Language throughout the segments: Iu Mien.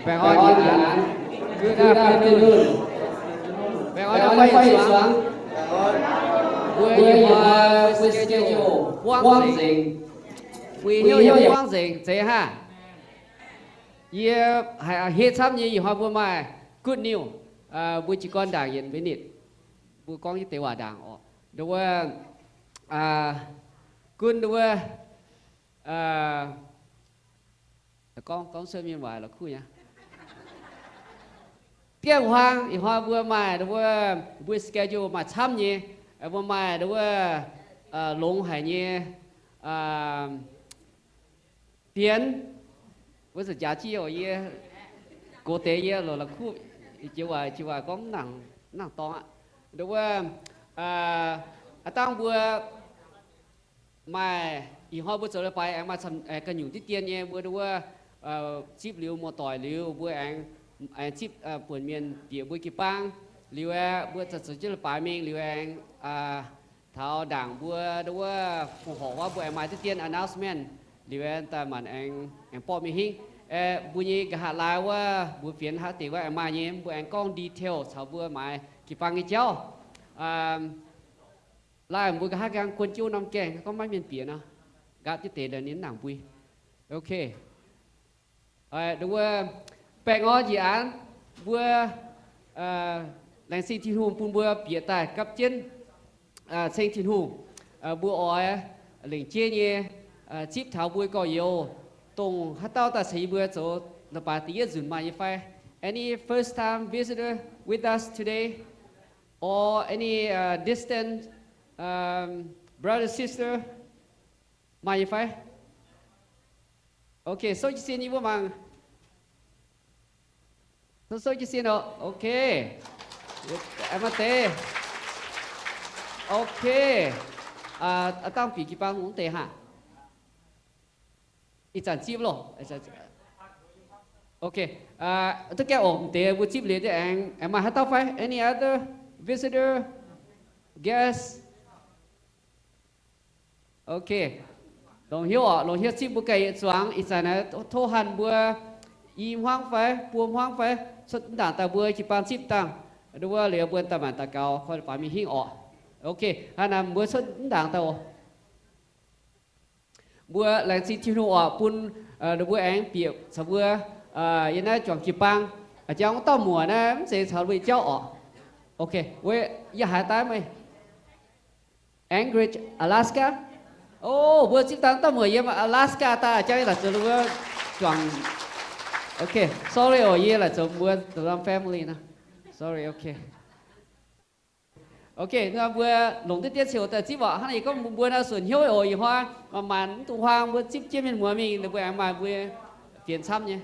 Baengh orn ih zanc. Good afternoon. Baengh orn fai yietc zuangx. Mbuo ih hnoi mbuo schedule buangv nzengc. Mbuo hnyouv yaac buangv nzengc, zeiz hnangv. Yie haiz heh camv nyei, ih hnoi mbuo maaih good news. Mbuo jiez gorn ndaangc yietc minute, mbuo gorngv jienv deix waac ndaangc oc. Nduov wuov, gunv nduov wuov, gorngv, gorngv cuotv mienh waac la'kuqv nyei. Dieh huaang ih hnoi mbuo maaih nduov wuov, mbuo schedule maaih camv nyei. Mbuo maaih nduov wuov, longx haic nyei, bienv. Wuov zanc jaax jienv yie gox deix yie loc la'kuqv, jiex waac, jiex waac gorngv mv nangc dorngx aqv. Nduov wuov, aav dangh mbuo maaih, ih hnoi mbuo zoux leiz-baaix aengx maaih camv, ganh nyungc diqv dien nyei. Mbuo nduov wuov, zipv liuz muoz-doic liuz, mbuo aengx, aengx zipv buonc mienh bieqc mbuo jiu-baang liuz aeqv, mbuo zoux jienv leiz-baaix mingh liuz aengx taux ndaangc mbuo nduov wuov fongc horc wuov, mbuo aengx maaih diqv dien announcement liuz aeqv, daaih maanc aengx, aengx borqv mingh hingv. Aeqv, mbuo nyei nqa'haav laai wuov mbuox fienx haaix deix wuov aengx maaih nyei, mbuo aengx gorngv detail caux mbuo maaiz jiu-baang nyei jauv. Laai mbuo nqa'haav nqaang guon jienv norm gaengh gorngv maiv mienh bieqc nor, nqaapv jienv deix ninh mv nangc mbui. Ok. Nduov wuov, baengh orn njiec aanx mbuo, laengz zingh Tin-Hungh bun mbuo bieqc daaih gapv jienv ceng Tin-Hungh. Mbuo oix lengc jeiv nyei zipv taux mbuo gorx-youz, dongh haaix dauh daaih caux yie mbuo zoux leiz-baaix da'yietv nzunc maaih nyei fai? Any first time visitor with us today? Or any distant brother, sister? Maaih nyei fai? Ok, souv jiez sin yie mbuo mangc. Souv, souv jiez sin oc. Ok. Maaih deix. Ok. Aav dangh bieqc jiu-baang hungh deix haic. Ih zanc zipv loh. Ok. Duqv gaengh oc, m'deix mbuo zipv liuz aengx, aengx maaih haaix dauh fai? Any other visitor, guest? Ok. Longc hnyouv oc, longc hnyouv zipv mbuo ganh yietc zuangx. Ih zanc naaiv tov hanh mbuo i hmuangv fai buo hmuangv fai cuotv mv ndaangc daaih mbuo jiu-baang zipv dangh, nduov wuov liuz mbuo daaih maanc daux gaux, koi leiz-baaix mingh hingv oc. Ok, hnangv naaic mbuo cuotv mv ndaangc daaih oc. Mbuo laengz zingh Tin-Hungh oc, bun ninh mbuo aengx bieqc caux mbuo yiem naaiv juangc jiu-baang. Jangx wuov dauh muoc naaiv mv zeiz caux mbuo jauv oc. Ok, yie haiz daaih meih Anchorage, Alaska. O, mbuo zipv dangh dauh muoc yiem Alaska daaih, jangx yie laaic zoux mbuo juangc. Ok, sorry oc, yie laaic zoux mbuo the wrong family nor. Sorry, ok. Ok, mbuo longc deix dien ceux daaih zipv oc. Hnangv naaic yie gorngv mbuo naaiv suonc hnyouv oc, ih hnoi manc-manc mv dungx huaang, mbuo zipv jienv mienh muoz mingh, ninh mbuo aengx maaih mbuo fienx camv nyei.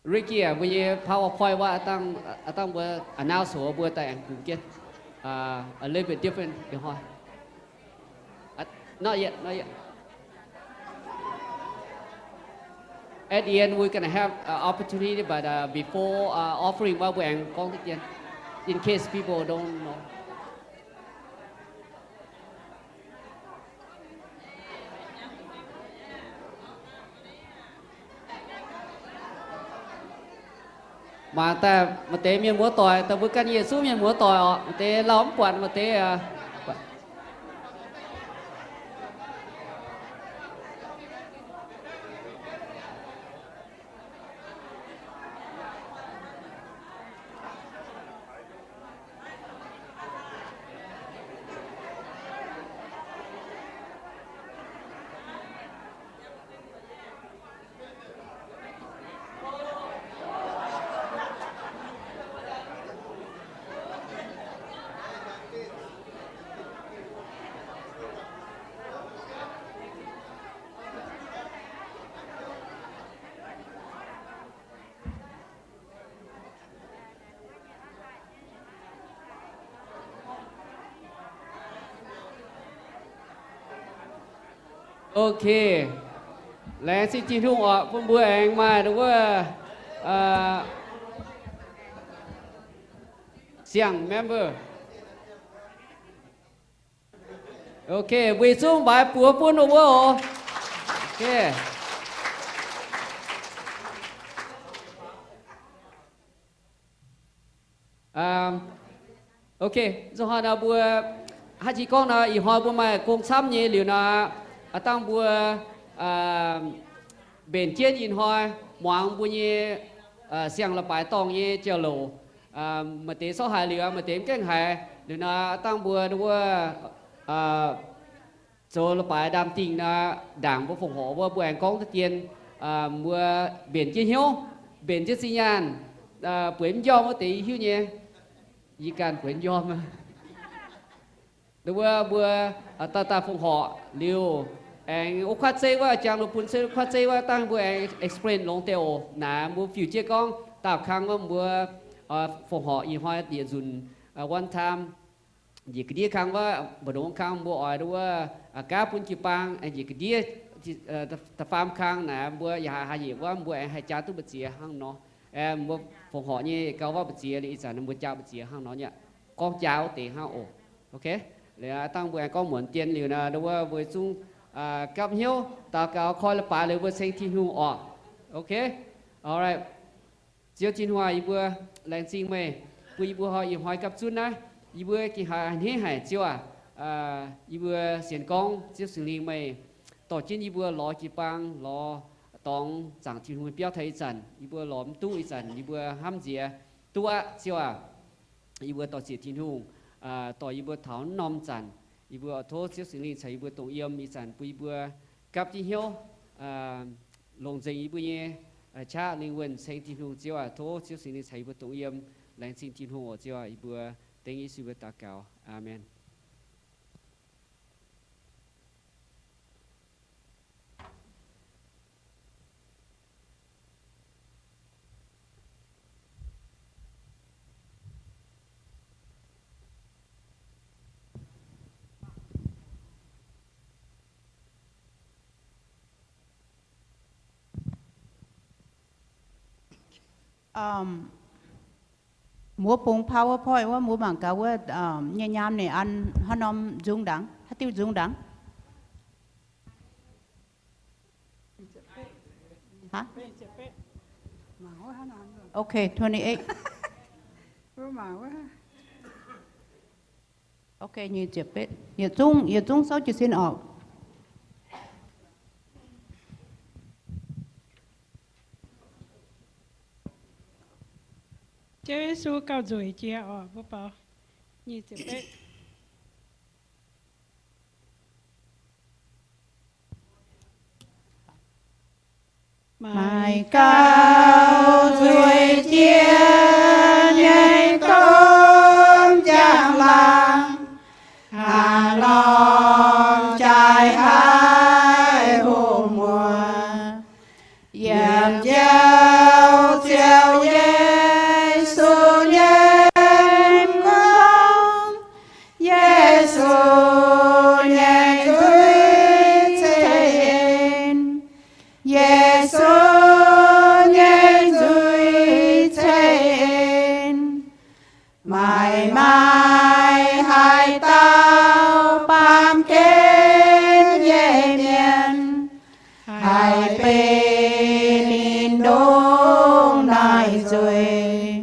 Ricky aac, mbuo nyei PowerPoint wuov, aa dangh mbuo announce wuov, mbuo daaih aengx kungx jienv. A little bit different ih hnoi. Not yet, not yet. At the end, we're gonna have an opportunity, but before offering wuov, mbuo aengx gorngv deix dien, in case people don't know. Mangc daaih maaih deix mienh muoz-doic, daaih mbuo ganh Yesu mienh muoz-doic oc. Maaih deix lauh mv buatc, maaih deix Ok. Laengz zingh Tin-Hungh oc, bun mbuo aengx maaih wuov siang-member. Ok, mbuo yietc zungv mbaix buoz bun ninh mbuo oc. Ok. Ok, nzunc hnoi nor mbuo haaix jiex gorngv nor, ih hnoi mbuo maaih gong camv nyei liuz nor, aav dangh mbuo mbenc jienv ih hnoi muangx mbuo nyei siang-la'baaix dorngh nyei jauv-louc. Maaih deix sortv haiz liuz, maaih deix mv gaengh haiz. Liuz nor aav dangh mbuo wuov zoux la'baaix ndaam-dingh nor, ndaangc mbuo fongc horc wuov, mbuo aengx gorngv duqv dien, mbuo mbenc jienv hnyouv, mbenc jienv zinh nyaanh, bueix mv njormh wuov deix yie hiuv nyei. Yie ganh bueix mv njormh. Wuov mbuo daaih daaih fongc horc liuz, aengx wuov kuaatv zeiv wuov, jangx lungh bun se kuaatv zeiv wuov, dangh mbuo aengx explain longx deix oc. Naaiv mbuo fiuv jienv gorngv daauh kang wuov, mbuo fongc horc ih hnoi yietc nzunc one time, njiec ga'ndiev kang wuov, mbu'ndongx kang mbuo oix wuov gaav bun jiu-baang, njiec ga'ndiev da'faam kang naaiv mbuo yaac haih haaix nyungc wuov, mbuo aengx haih jaa duqv mbu'ziex hnangv nor. Mbuo fongc horc nyei gauh wuov mbu'ziex liuz, ih zanc mbuo jaa mbu'ziex hnangv nor nyei. Gorngv jaa wuov deix hnangv oc. Ok, liuz dangh mbuo aengx gorngv muonz dien liuz nor, wuov mbuo zungv gapv hnyouv daux gaux koi la'baaix liuz mbuo ceng Tin-Hungh oc. Ok, alright. Ziouv Tin-Hungh, yie mbuo laengz zingh meih bun yie mbuo ih hnoi gapv zunv naaiv. Yie mbuo gengh haiz a'hneiv haic, Ziouv aac. Yie mbuo sienx gorngv Ziouv Singx Lingh meih dorh jienv yie mbuo lorz jiu-baang, lorz dorngx zaangc Tin-Hungh nyei biauv taux ih zanc. Yie mbuo lorz mv duqv ih zanc, yie mbuo hnamv nziex duqv aqv, Ziouv aac. Yie mbuo dorh ziec Tin-Hungh dorh yie mbuo taux wuov norm zanc. Yie mbuo oix tov Ziouv Singx Lingh caux yie mbuo dongh yiem ih zanc bun yie mbuo gapv jienv hnyouv longc nzengc yie mbuo nyei qaqv lingh wuonh ceng Tin-Hungh, Ziouv aac. Tov Ziouv Singx Lingh caux yie mbuo dongh yiem. Laengz zingh Tin-Hungh oc, Ziouv aac. Yie mbuo dengv Yesu mbuo daux gaux. Aamen. Muoz bungx PowerPoint wuov, mbuo mangc gaax wuov, nyei nyaam ninh an haaix norm nzung ndaangc, haaix diuh nzung ndaangc? Okay, twenty-eight. Okay, nyic ziepc betv. Yietc zungv, yietc zungv souv jiez sin oc. Ziouv Yesu gauh nzueic jiex oc, mbuo baaux. Nyic ziepc betv. Maaih gauh nzueic jiex nyei domh njang-laangc, hnangv norm jaaix haic hoh muoz. Yiem njoux Ziouv Yesu nyei m'nqorngv, Yesu nyei nzuih ceix en, Yesu nyei nzuih ceix en. Maaih maaih haaix dauh baamh gen nyei mienh haih beiv ninh ndongc naaiv nzueic?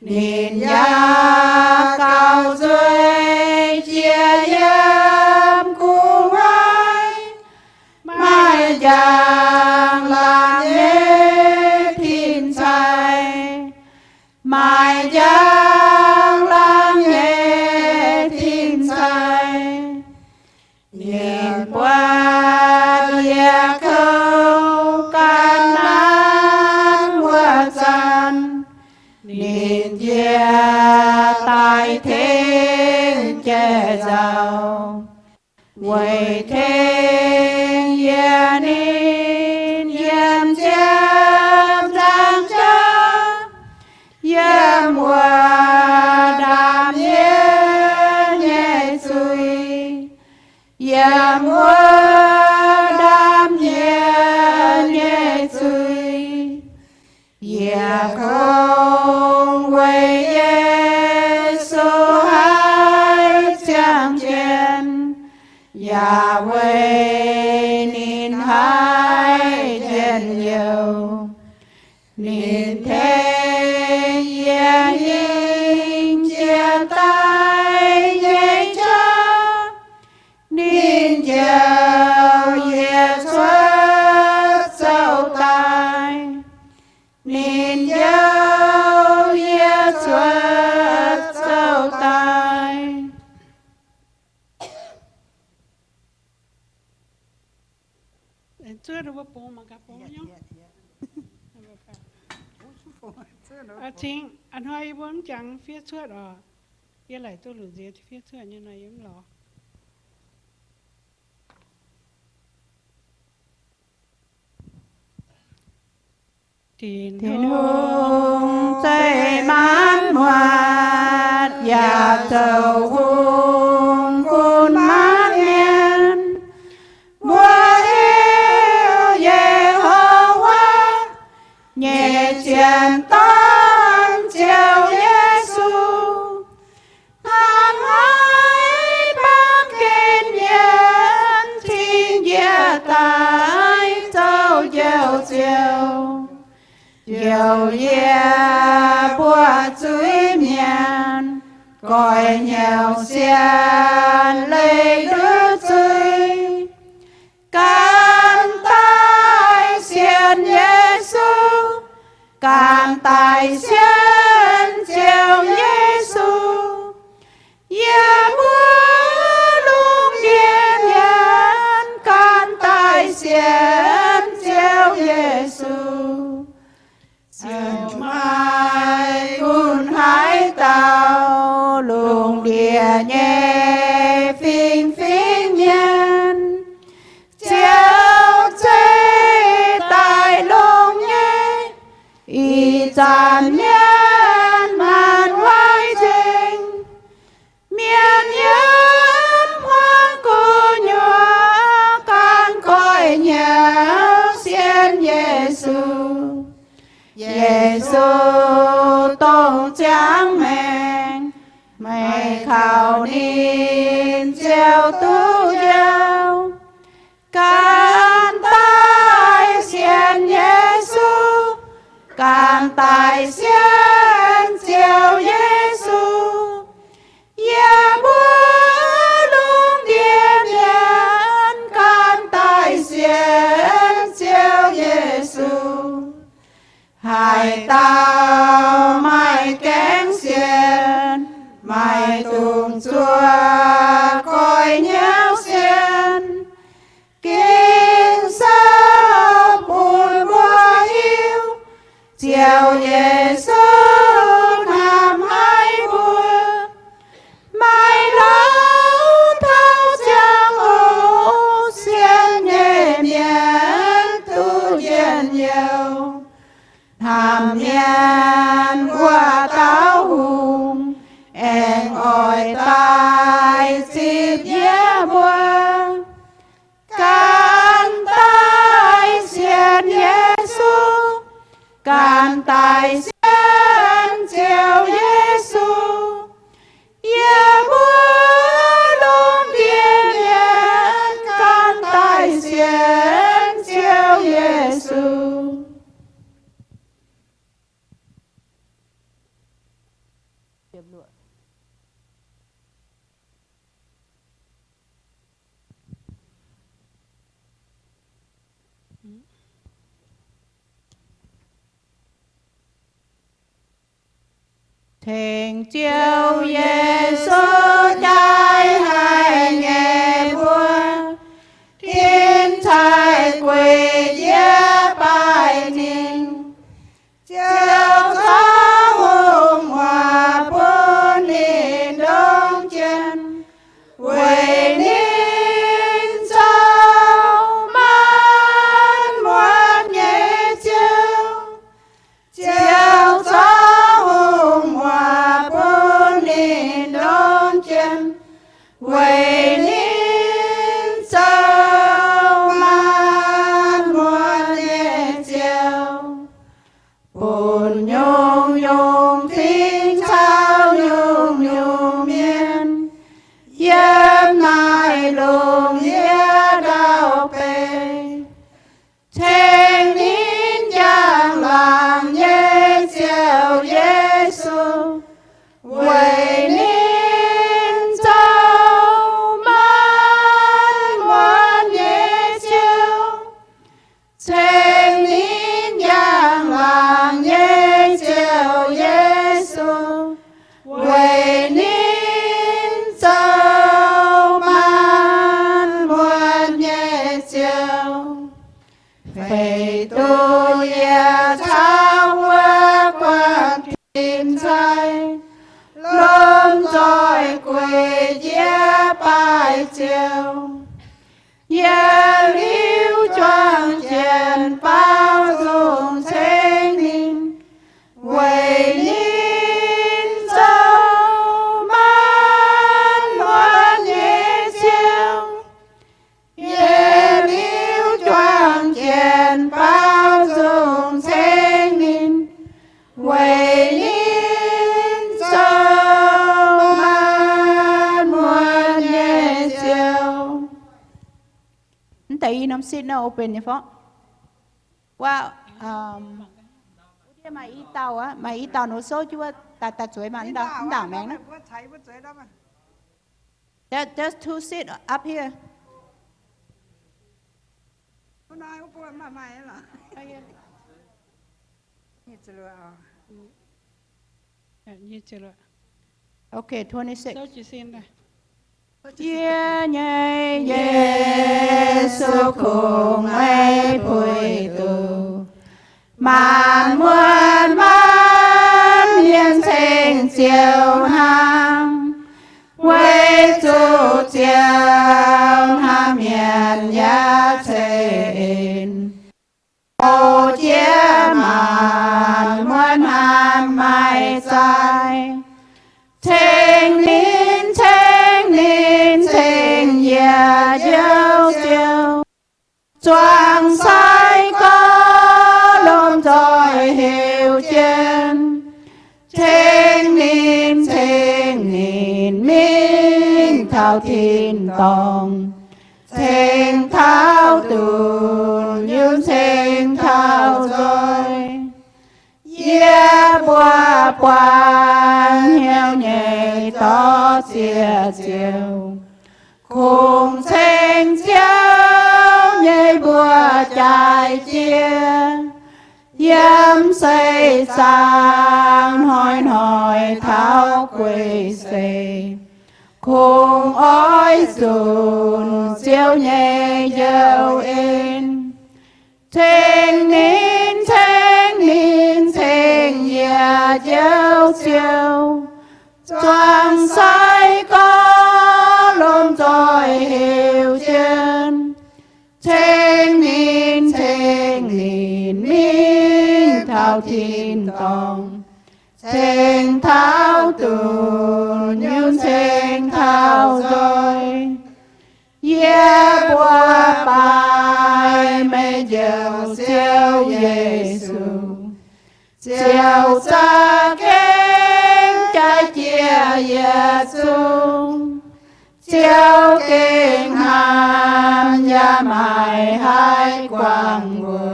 Ninh yaac gauh nzueic jiex yiem gu'nguaaic, maaih njang-laangc nyei tin-sai, maaih njang-laangc nyei tin-sai. Ninh buatc yie kouv ga'naaiv wuov zanc, ninh njiec daaih tengx jai nzauh, weic tengx yie ninh weic ninh haiz njien-youh. Ninh tengx yie hingh jiex daaih nyei jauv, ninh njoux yie cuotv zouv daaih. Ninh njoux yie cuotv zouv daaih. Zuov mbuo bungx mangc gaax bungx nyungc. Cingx a'hnoi yie mbuo mv jangx fiev cuotv oc. Yie laaic duqv lunc nziex fiev cuotv nyei nor yie mv lorz. Tin-Hungh zeiv maanc muotc, yaac zoux hungh gunv maanc mienh. Mbuo hiuv Ye^ho^waa nyei zien dorn Ziouv Yesu, hnamv haic baamh gen mienh, cingx njiec daaih zoux Njoux Ziouv. Njoux yie mbuo zuiz-mienh, goix hnyouv sienx leih ndutv zuiz. Gan daaih sienx Yesu, gan daaih sienx Ziouv Yesu. Yie mbuo lungh ndiev mienh gan daaih sienx Ziouv Yesu. Ziouv maaih gunv haaix dauh lungh ndiev nyei fingx-fingx mienh, Ziouv zeiz daaih longx nyei. Ih zanc mienh maanc waaic nzengc, mienh yiem hmuangx gu'nyuoz gan goix hnyouv sienx Yesu. Yesu dongh ziangh maengc, meih kaux ninh Ziouv duqv njoux. Gan daaih sienx Yesu, gan daaih sienx Ziouv Yesu. Yie mbuo lungh ndiev mienh gan daaih sienx Ziouv Yesu. Haaix dauh maaih gaengh sienx, maiv dungx zuoqc goix hnyouv sienx. Ging-Sou bun mbuo hiuv, Ziouv Yesu hnamv haic mbuo. Maiv louc taux ziangh hoc sienx nyei mienh duqv njien-youh. Hnamv mienh wuov dauh hungh aengx oix daaih zipv yie mbuo. Gan daaih sienx Yesu, gan daaih sienx Ziouv Yesu. Yie mbuo lungh ndiev mienh gan daaih sienx Ziouv Yesu. Tengx Ziouv Yesu jaaix haic nyei mbuo, tin-caaiv gueic yie baaix ninh. Ziouv caux hungh muoz bun ninh ndongc jienv, weic ninh zoux maanc muotc nyei Ziouv. Ziouv caux hungh muoz bun ninh ndongc nyei Ziouv. Feix duqv yie caux wuov guanh tin-sai, lomh nzoih gueic yie baaic Ziouv. Yie liuz juang jienv baaux nzung ceng ninh, weic ninh zoux maanc muotc nyei Ziouv. Yie liuz juang jienv baaux nzung ceng ninh, weic ninh zoux maanc muotc nyei Ziouv. Mv deix i norm seat naaiv open nyei fov. Wuov, wuov deix maaih i dauh aqv, maaih i dauh nor souv jienv wuov daaih, daaih zueiz maah, mv ndaangc maengx naaiv. There, there's two seat up here. Okay, twenty-six. Yie nyei Yesu, kungx meih puix duqv maanc muotc maanc mienh ceng Ziouv hnangv, weic zuqc Ziouv hnamv mienh yaac ceix en, bouh jiex maanc muotc hnamv maaih zaih. Ceng ninh, ceng ninh, ceng yie Njoux Ziouv. Zuangx sai gorx lomh nzoih heuc jienv, ceng ninh, ceng ninh mingh taux tin-dorngh, ceng taux dunx yungz ceng taux nzoih. Yie mbuo buatc hnyouv nyei dorh ziex ziouc, kungx ceng Ziouv nyei mbuox jaaix jiex, yiem seix zaangc hnoi-hnoi taux gueiv seix, kungx oix zunc Ziouv nyei njoux en. Ceng ninh, ceng ninh, ceng yie Njoux Ziouv. Zuangx sai gorx lomh nzoih heuc jienv, ceng ninh, ceng ninh mingh taux tin-dorngh, ceng taux dunx yungz ceng taux nzoih. Yie mbuo baaix meih Njoux Ziouv Yesu, ziouc za'gengh jaaix jiex yietc zungv. Ziouv gengh hnamv yaac maiv haih guangc mbuo.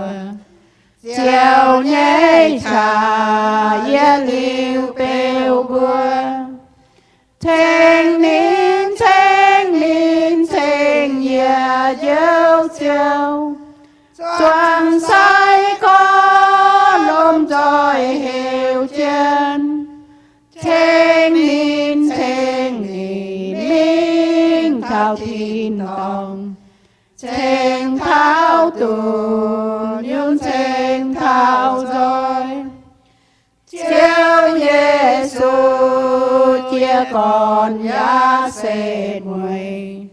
Ziouv nyei qaqv yietc liuz beu mbuo. Ceng ninh, ceng ninh, ceng yie Njoux Ziouv. Zuangx sai gorx lomh nzoih heuc jienv, ceng ninh, ceng ninh mingh taux tin-dorngh, ceng taux dunx yungz ceng taux nzoih. Ziouv Yesu jiez gorn yaac setv mueiz,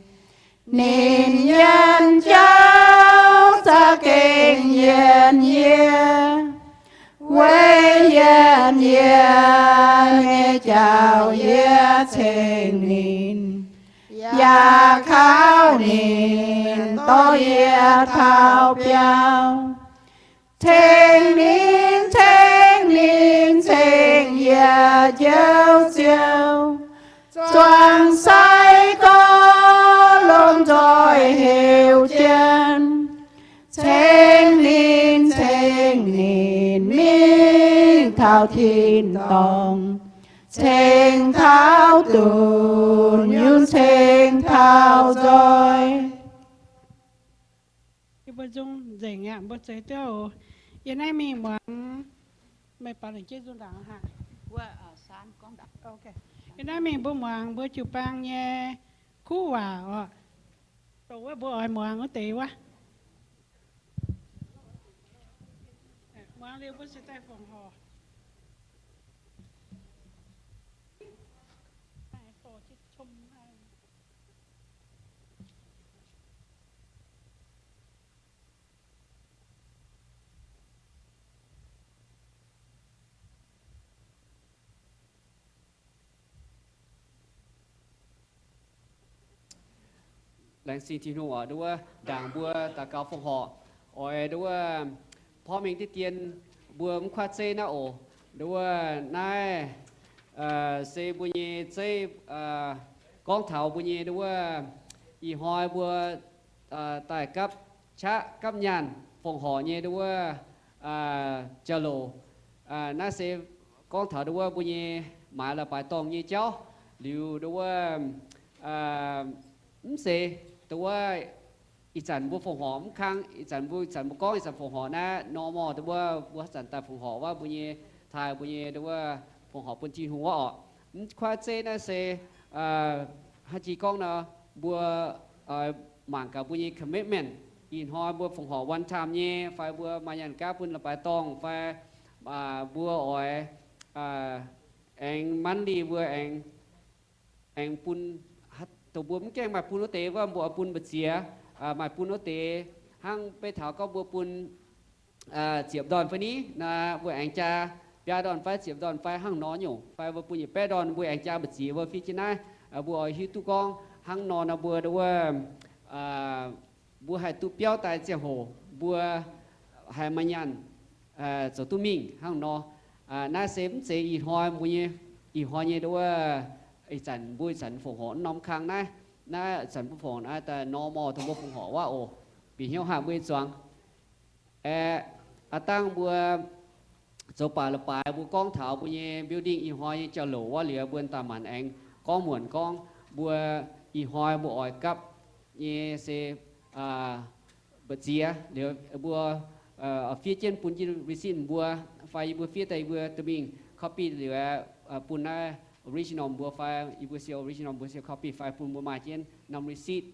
ninh yienx jauv za'gengh yienx yie. Weic yienx yie nyei jauv yie ceng ninh, yaac kaux ninh dorh yie taux biauv. Ceng ninh, ceng ninh, ceng yie Njoux Ziouv. Zuangx sai gorx lomh nzoih heuc jienv, ceng ninh, ceng ninh mingh taux tin-dorngh, ceng taux dunx yungz ceng taux nzoih. Yie mbuo nzung nzengc aqv, mbuo zeix duqv oc. Yie naaiv mingh muangx, meih baaux lengc jeiv nzung ndaangc aqv. Yie naaiv mingh mbuo muangx mbuo jiu-baang nyei kuv waac oc. Doqc wuov mbuo oix muangx wuov deix wuov. Muangx liuz mbuo se daaih fongc horc. Laengz zingh Tin-Hungh oc, nduov wuov ndaangc mbuo daux gaux fongc horc, oix nduov wuov porv mengh diqv dien mbuo mv kuaaiv zeiv naaiv oc. Nduov wuov naaiv se mbuo nyei zeiv, gorngv taux mbuo nyei nduov wuov ih hnoi mbuo daaih gapv qaqv gapv nyaanh fongc horc nyei nduov wuov jauv-louc. Naaiv se gorngv taux nduov wuov mbuo nyei maaiz la'baaix dorngh nyei jauv. Liuz nduov wuov mv zeiz nduov wuov ih zanc mbuo fongc horc mv kang, ih zanc mbuo, ih zanc mbuo gorngv ih zanc fongc horc naaiv normal nduov wuov mbuo haaix zanc daaih fongc horc wuov mbuo nyei taaih mbuo nyei nduov wuov fongc horc bun Tin-Hungh wuov orqc. Mv kuaaiv zeiv naaiv se haaix jiex gorngv nor, mbuo mangc gaax mbuo nyei commitment. Ih hnoi mbuo fongc horc one time nyei fai mbuo maaih nyaanh gapv bun la'baaix dorngh fai mbuo oix aengx monthly mbuo aengx, aengx bun, dongh mbuo mv gaengh maaih bun wuov deix wuov mbuo oix bun mbu'ziex, maaih bun wuov deix hnangv beiv taux gorngv mbuo bun ziepc ndorn fai ni, naaiv mbuo aengx jaa biaa ndorn fai ziepc ndorn fai hnangv nor nyungc, fai mbuo bun yietc baeqv ndorn mbuo aengx jaa mbu'ziex mbuo fiev jienv naaiv. Mbuo oix hiuv duqv gorngv hnangv nor nor mbuo nduov wuov mbuo haih duqv biauv daaih ziangh hoc mbuo haih maaih nyaanh zoux duqv mingh hnangv nor. Naaiv se mv zeiz ih hnoi mbuo nyei, ih hnoi nyei nduov wuov ih zanc mbuo ih zanc fongc horc norm kang naaiv. Naaiv ih zanc mbuo fongc naaiv daaih normal dongh mbuo fongc horc wuov oc. Bieqc hnyouv haic mbuo nyei zuangx. Aeqv, aav dangh mbuo zoux baac la'baaix mbuo gorngv taux mbuo nyei building ih hnoi nyei jauv-louc wuov liuz mbuo daaih maanc aengx gorngv muonc gorngv mbuo ih hnoi mbuo oix gapv nyei se mbu'ziex liuz mbuo fiev jienv bun jienv receipt mbuo, fai yie mbuo fiev daaih yie mbuo dorh mingh copy liuz bun naaiv original mbuo fai yie mbuo siou original mbuo siou copy fai bun mbuo maaih jienv norm receipt.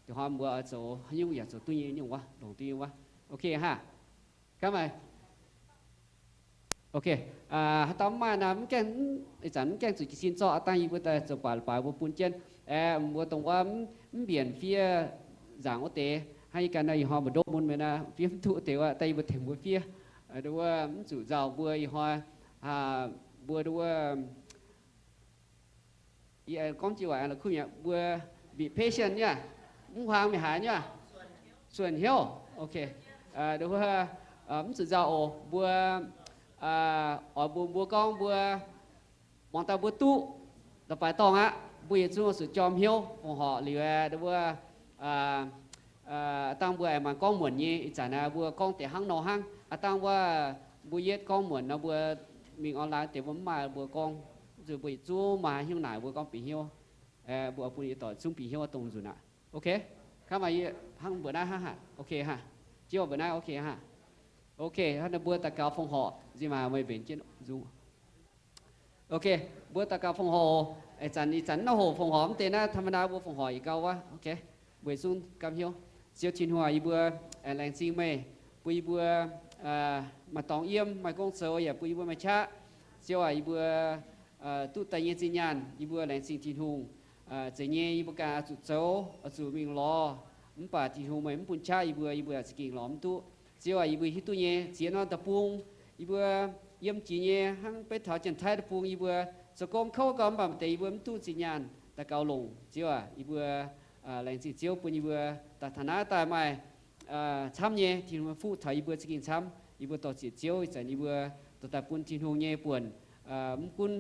Dongh hnoi mbuo oix zoux haaix nyungc yaac zoux duqv nyei nyungc wuov, longc duqv nyei wuov. Ok haah? Gaav maaih. Ok, haaix dauh mv maaih nor, mv gaengh, ih zanc mv gaengh zuqc jiez sin zorqv, aav dangh yie mbuo daaih zoux baac la'baaix mbuo bun jienv. Aeqv, mbuo dongh wuov mv mbienc fiev nzaangc wuov deix, hnangv yie ganh nor ih hnoi mbu'ndongx mun mienh nor, fiev mv duqv wuov deix wuov, daaih yie mbuo tengx mbuo fiev. Nduov wuov mv zuqc nzauh mbuo ih hnoi, mbuo nduov wuov yie gorngv jienv waac aengx la'kuqv mi'aqv, mbuo be patient nyei, mv huaang mingh haaix nyei, suonc hnyouv. Ok, nduov wuov mv zuqc nzauh oc. Mbuo oix mbuox mbuo gorngv mbuo muangx daaih mbuo duqv la'baaix dorngh aqv, mbuo yietc zungv zuqc jorm hnyouv fongc horc liuz aeqv, nduov wuov aav dangh mbuo aengx mangc gorngv muonc nyei ih zanc naaiv mbuo gorngv deix hnangv nor hnangv. Aav dangh wuov mbuo yietv gorngv muonc nor mbuo mingh online deix mbuo mv maaih mbuo gorngv, zuqc mbuo yietc zungv maaih hnyouv naaic mbuo gorngv bieqc hnyouv. Mbuo bun yietc doic zungv bieqc hnyouv dongh nzunc aqv. Ok, hnangv maaih yie hnangv mbuoqc naaiv hnangv haic. Ok haah? Jienv mbuoqc naaiv ok haah? Ok, hnangv naaiv mbuo daux gaux fongc horc nziex maac meih mbenc jienv nzung. Ok, mbuo daux gaux fongc horc. Ih zanc, ih zanc mv hoc fongc horc mv deix naaiv ธรรมดา mbuo fongc horc yietc gau wuov. Ok, mbuo yietc zungv gapv hnyouv. Ziouv Tin-Hungh, yie mbuo aengx laengz zingh meih bun yie mbuo maaih dorngx yiem, maaih gong zoux, yaac bun yie mbuo maaih qaqv. Ziouv aac, yie mbuo duqv daaih nyei zinh nyaanh yie mbuo laengz zingh Tin-Hungh. Zeiz nyei yie mbuo ganh oix zuqc zoux, oix zuqc mingh lorz. Mv baac Tin-Hungh meih mv bun qaqv yie mbuo, yie mbuo yaac za'gengh lorz mv duqv. Ziouv aac, yie mbuo hiuv duqv nyei, ziex norm deic-bung yie mbuo yiem jiex nyei hnangv beiv taux Janx-Taiv deic-bung yie mbuo zoux gong kouv gau, mv baac maaih deix yie mbuo mv duqv zinh nyaanh daux gaux longc. Ziouv aac, yie mbuo laengz zingh Ziouv bun yie mbuo daaih taux naaiv daaih maaih camv nyei Tin-Hungh fuqv taux yie mbuo za'gengh camv. Yie mbuo dor-ziec Ziouv ih zanc yie mbuo dorh daaih bun Tin-Hungh nyei buonc mv gunv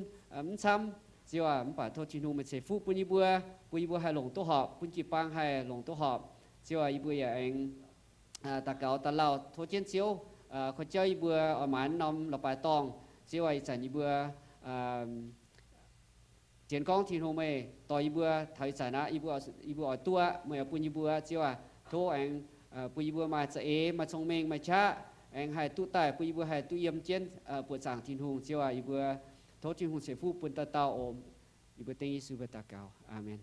mv camv, Ziouv aac, mv baac tov Tin-Hungh meih ceix fuqv bun yie mbuo, bun yie mbuo haih longc duqv horpc, bun jiu-baang haih longc duqv horpc. Ziouv aac, yie mbuo yaac aengx daux gaux daaih lauh tov jienv Ziouv korv jauv yie mbuo oix maaiz norm la'baaix dorngh. Ziouv aac, ih zanc yie mbuo zien gorngv Tin-Hungh meih dorh yie mbuo taux ih zanc aqv, yie mbuo oix duqv aqv, meih oix bun yie mbuo, Ziouv aac, tov aengx bun yie mbuo maaih za'eix, maaih cong-mengh, maaih qaqv, aengx haih duqv daaih bun yie mbuo haih duqv yiem jienv buoqc zaangc Tin-Hungh. Ziouv aac, yie mbuo tov Tin-Hungh ceix fuqv bun dauh dauh oc. Yie mbuo dengv Yesu mbuo daux gaux. Aamen.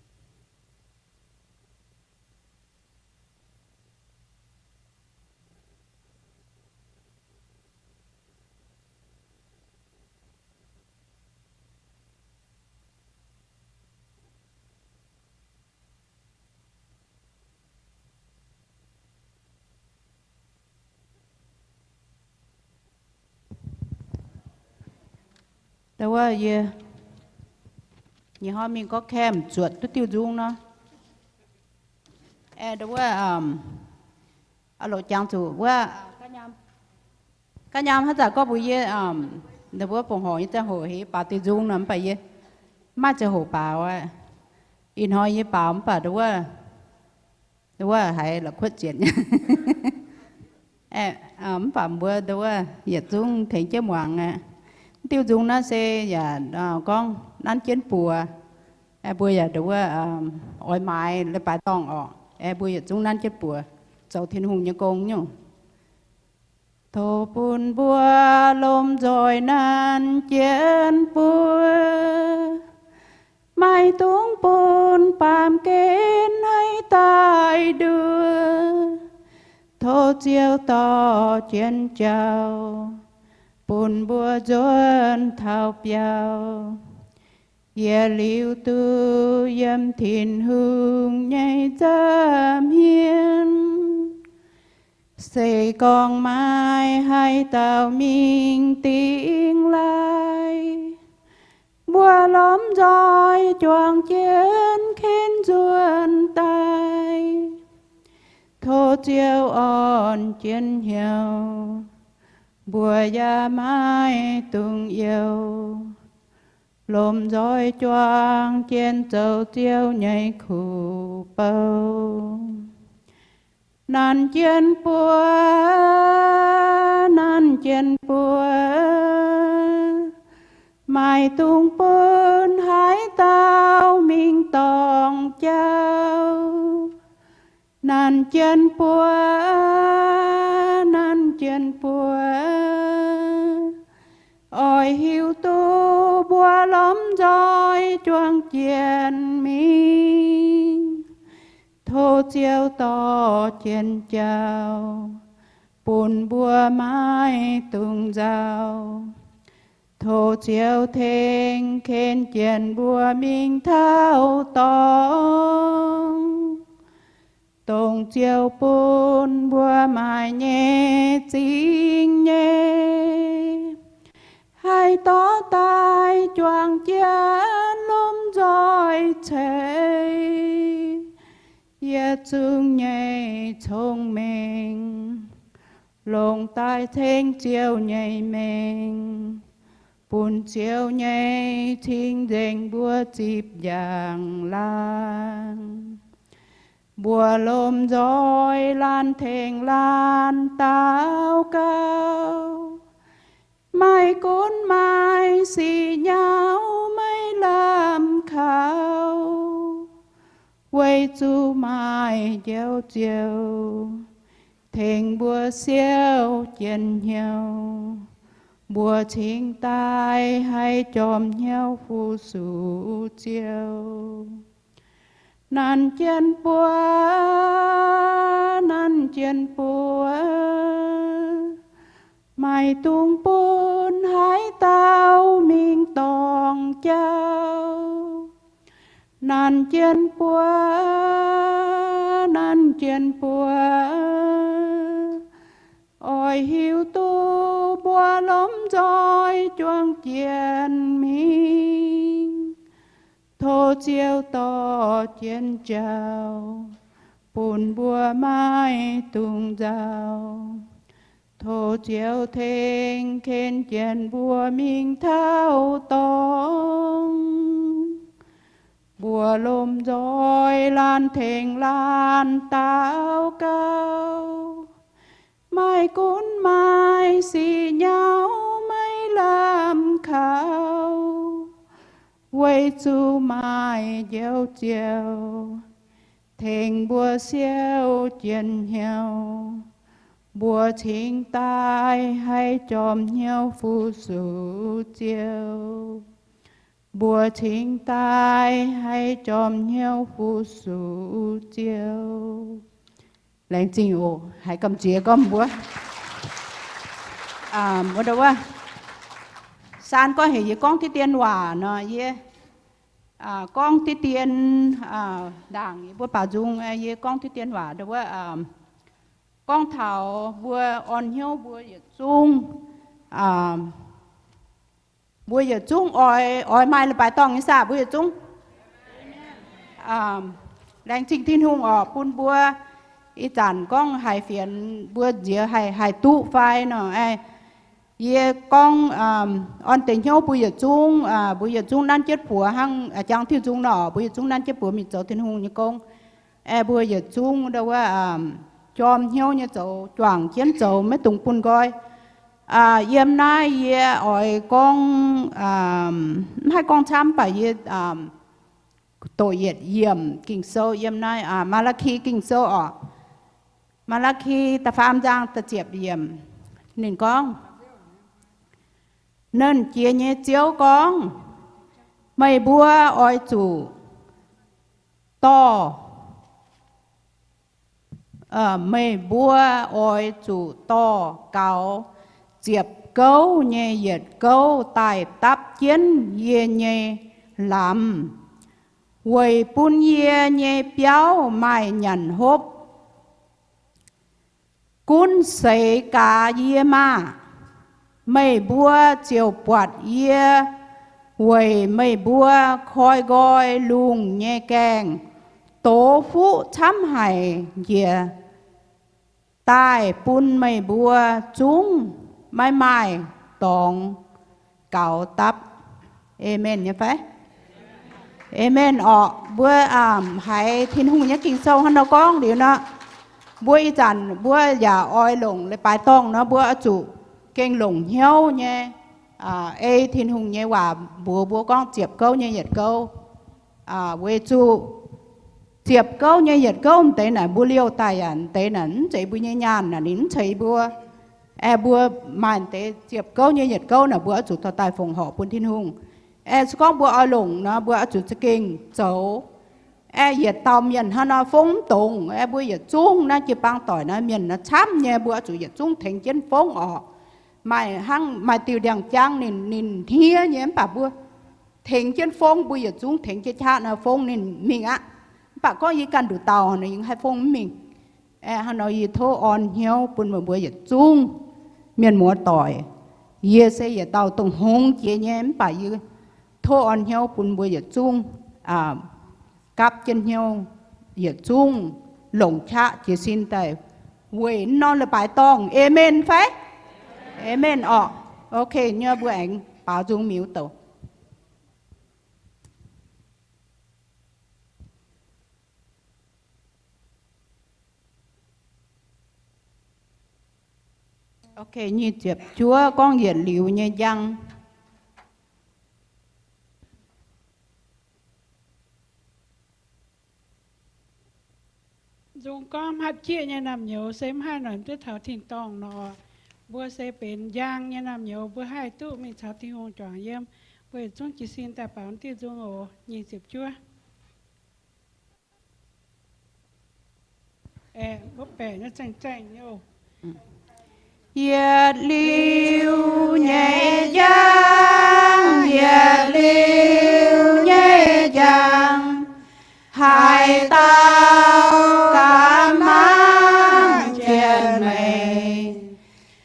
Ndau wuov yie, yie hnoi mingh gorngv camp zuotc duqv diuh nzung nor. Aeqv, ndau wuov, loz jangx zuqc wuov, ga'nyaam haaix zanc gorngv mbuox yie, ndau wuov bungx horc nyei ziangh hoc heuc baaux diuh nzung nor, mv baac yie mv maaih ziangh hoc baaux aqv. Ih hnoi yie baaux mv baac ndau wuov, ndau wuov haiz la'kuotv zienc. Mv baac mbuo ndau wuov yietc zungv tengx jienv muangx aqv. Diuh nzung naaiv se yaac gorngv nanv jienv buoz. Aeqv, mbuo yaac ndau wuov oix maaiz leiz-baaix dorngh orqc. Aeqv, mbuo yietc zungv nanv jienv buoz zoux Tin-Hungh nyei gong nyungc. Tov bun mbuo lomh nzoih nanv jienv buoz, maiv dungx bun baamh gen haiz daaih nduov. Tov Ziouv dorh jienv jauv bun mbuo nzuonx taux biauv, yietc liuz duqv yiem Tin-Hungh nyei nza'hmien. Se gorngv maaih haaix dauh mingh dingx laaih, mbuo lomh nzoih juangc jienv ken nzuonx daaih. Tov Ziouv orn jienv hnyouv, mbuo yaac maiv dungx youh. Lomh nzoih juangc jienv zoux Ziouv nyei kuv bou. Nanv jienv buoz, nanv jienv buoz, maiv dungx bun haaix dauh mingh dorngc jauv. Nanv jienv buoz, nanv jienv buoz, oix hiuv duqv mbuo lomh nzoih juangc jienv mingh. Tov Ziouv dorh jienv jauv bun mbuo maiv dungx nzauh. Tov Ziouv tengx ken jienv mbuo mingh taux dorngx, dongh Ziouv bun mbuo maaih nyei zingh nyei, haih dorh daaih juangc jienv lomh nzoih ceix yietc zungv nyei cong-mengh, longc daaih ceng Ziouv nyei mengh, bun Ziouv nyei cing-nzengc mbuo zipv njang laangh. Mbuo lomh nzoih laanh tengx laanh daux gaux, maiv gunv maaih sic nyauv maiv lamh kaux, weic zuqc maaih Njoux Ziouv tengx mbuo siou jienv hnyouv, mbuo cingx daaih haih jorm hnyouv fu-sux Ziouv. Nanv jienv buoz, nanv jienv buoz, maiv dungx bun haaix dauh mingh dorngc jauv. Nanv jienv buoz, nanv jienv buoz, oix hiuv duqv mbuo lomh nzoih juangc jienv mingh. Tov Ziouv dorh jienv jauv bun mbuo maiv dungx nzauh. Tov Ziouv tengx ken jienv mbuo mingh taux dorngx. Mbuo lomh nzoih laanh tengx laanh daux gaux, maiv gunv maaih sic nyauv maiv lamh kaux, weic zuqc maaih Njoux Ziouv tengx mbuo siou jienv hnyouv, mbuo cingx daaih haih jorm hnyouv fu-sux Ziouv. Mbuo cingx daaih haih jorm hnyouv fu-sux Ziouv. Laengz zingh oc. Haiz gamh nziex gorngv mbuo, mbuo ndau wuov, saan gorngv heuc yie gorngv diqv dien waac nor, yie gorngv diqv dien, ndaangc yie mbuo baaux nzung, yie gorngv diqv dien waac ndau wuov, gorngv taux mbuo orn hnyouv mbuo yietc zungv Mbuo yietc zungv oix, oix maaih leiz-baaix dorngh nyei saah? Mbuo yietc zungv laengz zingh Tin-Hungh orqc, bun mbuo ih zanc gorngv haiz fienx mbuo nziex haih, haih duqv fai nor. Yie gorngv orn deix hnyouv mbuo yietc zungv, mbuo yietc zungv nanv jienv buoz hnangv jangx diuh nzung nor, mbuo yietc zungv nanv jienv buoz mingh zoux Tin-Hungh nyei gong. Aeqv, mbuo yietc zungv ndau wuov jorm hnyouv nyei zoux, juangc jienv zoux, maiv dungx bun nqoi. Yiem naaiv yie oix gorngv, mv haih gorngv camv, mv baac yie doqc yietc yiemc Ging-Sou yiem naaiv, Maa^laa^ki Ging-Sou orqc. Maa^laa^ki da'faam zaang da'ziepc yiemc. Ninh gorngv, Nernh Jiex nyei Ziouv gorngv, meih mbuo oix zuqc dorh, meih mbuo oix zuqc dorh gaux ziepc gouv nyei yietc gouv daaih dapv jienv yie nyei lamz, weic bun yie nyei biauv maaih nyanc hopv. Gunv seix gaax yie maah! Meih mbuo ziouc buatc yie weic meih mbuo koi nqoi lungh nyei gaengh dox fuqv camv haic njiec daaih bun meih mbuo zungv maiv maaih dorngx gaux dapv. Aamen nyei fai? Aamen orqc. Mbuo haiz Tin-Hungh nyei Ging-Sou hnangv nor gorngv liuz nor, mbuo ih zanc mbuo yaac oix longc leiz-baaix dorngh nor, mbuo oix zuqc gengh longc hnyouv nyei ei Tin-Hungh nyei waac mbuox mbuo gorngv ziepc gouv nyei yietc gouv. Weic zuqc ziepc gouv nyei yietc gouv m'deix naaic mbuo liouh daaih yaac m'deix naaic mv zeiz mbuo nyei nyaanh naaic, ninh mv ceix mbuo. Aeqv, mbuo maaih deix ziepc gouv nyei yietc gouv naaic mbuo oix zuqc dorh daaih fongc horc bun Tin-Hungh. Aeqv, se gorngv mbuo oix longc nor, mbuo oix zuqc za'gengh zoux. Aeqv, yietc dauh mienh hnangv nor fongv mv dongz. Aeqv, mbuo yietc zungv naaiv jiu-baang doic naaiv mienh naaiv camv nyei, mbuo oix zuqc yietc zungv tengx jienv fongv orqc. Maaih hnangv maaih diuh ndiangx-jangv ninh, ninh hniev nyei, mv baac mbuo tengx jienv fongv, mbuo yietc zungv tengx jienv qaqv nor fongv ninh mingh aqv. Mv baac gorngv yie ganh nduqc dauh nor, yie haih fongv mv mingh. Aeqv, hnangv nor yie tov orn hnyouv bun meih mbuo yietc zungv mienh muoz doic. Yie se yietc dauh dongh hngongx jiex nyei, mv baac yie tov orn hnyouv bun mbuo yietc zungv gapv jienv hnyouv, yietc zungv longc qaqv jiez sin daaih weic norm leiz-baaix dorngh. Aamen fai? Aamen orqc. Ok, nyei mbuo aengx baaux nzung miuz douc. Ok, nyic ziepc juov gorngv yietc liuz nyei njang. Nzung gorngv hapv jieqv nyei naamh nyouz se mv haih noic duqv taux tin-dorngh nor. Mbuo se benx njang nyei naamh nyouz, mbuo haih duqv mingh caux Tin-Hungh juangc yiem. Mbuo yietc zungv jiez sin daaih baaux diuh nzung oc. Nyic ziepc juov. Yietc liuz nyei njang, yietc liuz nyei njang, haaix dauh gaax mangc jienv meih,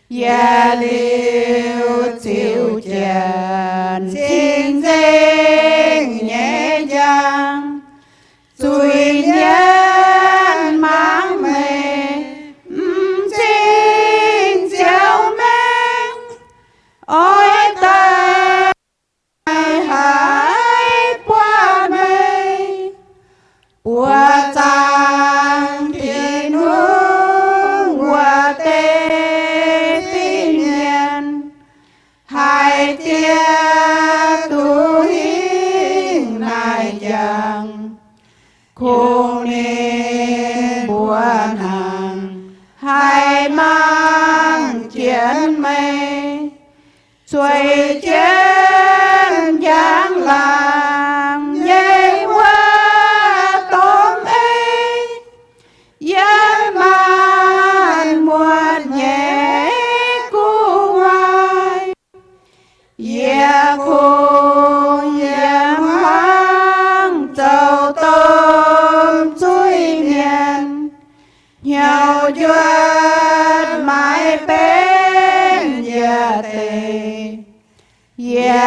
yietc liuz ziux jienv cing-nzengc nyei njang. Zuiz-mienh mangc meih, m'zing Ziouv mengh, oix daaih haih buatc meih. Buoqc zaangc Tin-Hungh wuov deix fin-mienh, haaix diec duqv hingh naaic njang, kungx ninh mbuo hnangv haih mangc jienv meih, zueiz jienv njang-laangc nyei wuov domh ei, yiem maanc muotc nyei gu'nguaaic. Yie kungx yiem hmuangv zoux domh zuiz-mienh, hnyouv njuotv maiv benx yie deix. Yie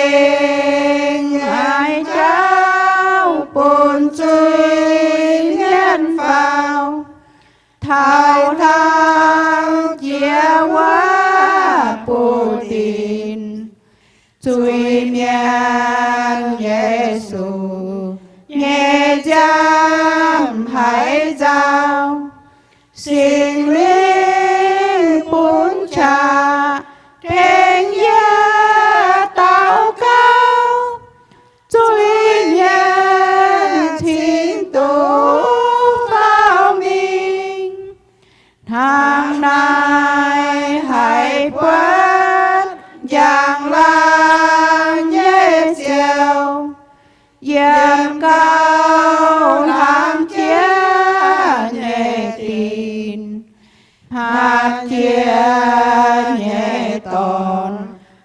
Gengh haiz jauv bun zuiz-mienh faaux, taux hlang jiex wuov buv dinc. Zuiz-mienh Yesu nyei nziaamv haiz nzauh, Singx Lingh bun qaqv tengx yie daux gaux, zuiz-mienh cingx duqv faaux mingh. Hnangv naaiv haih buatc njang-laangc nyei Ziouv, yiem gauh hlang jiex nyei dinc, hatc jiex nyei dorn,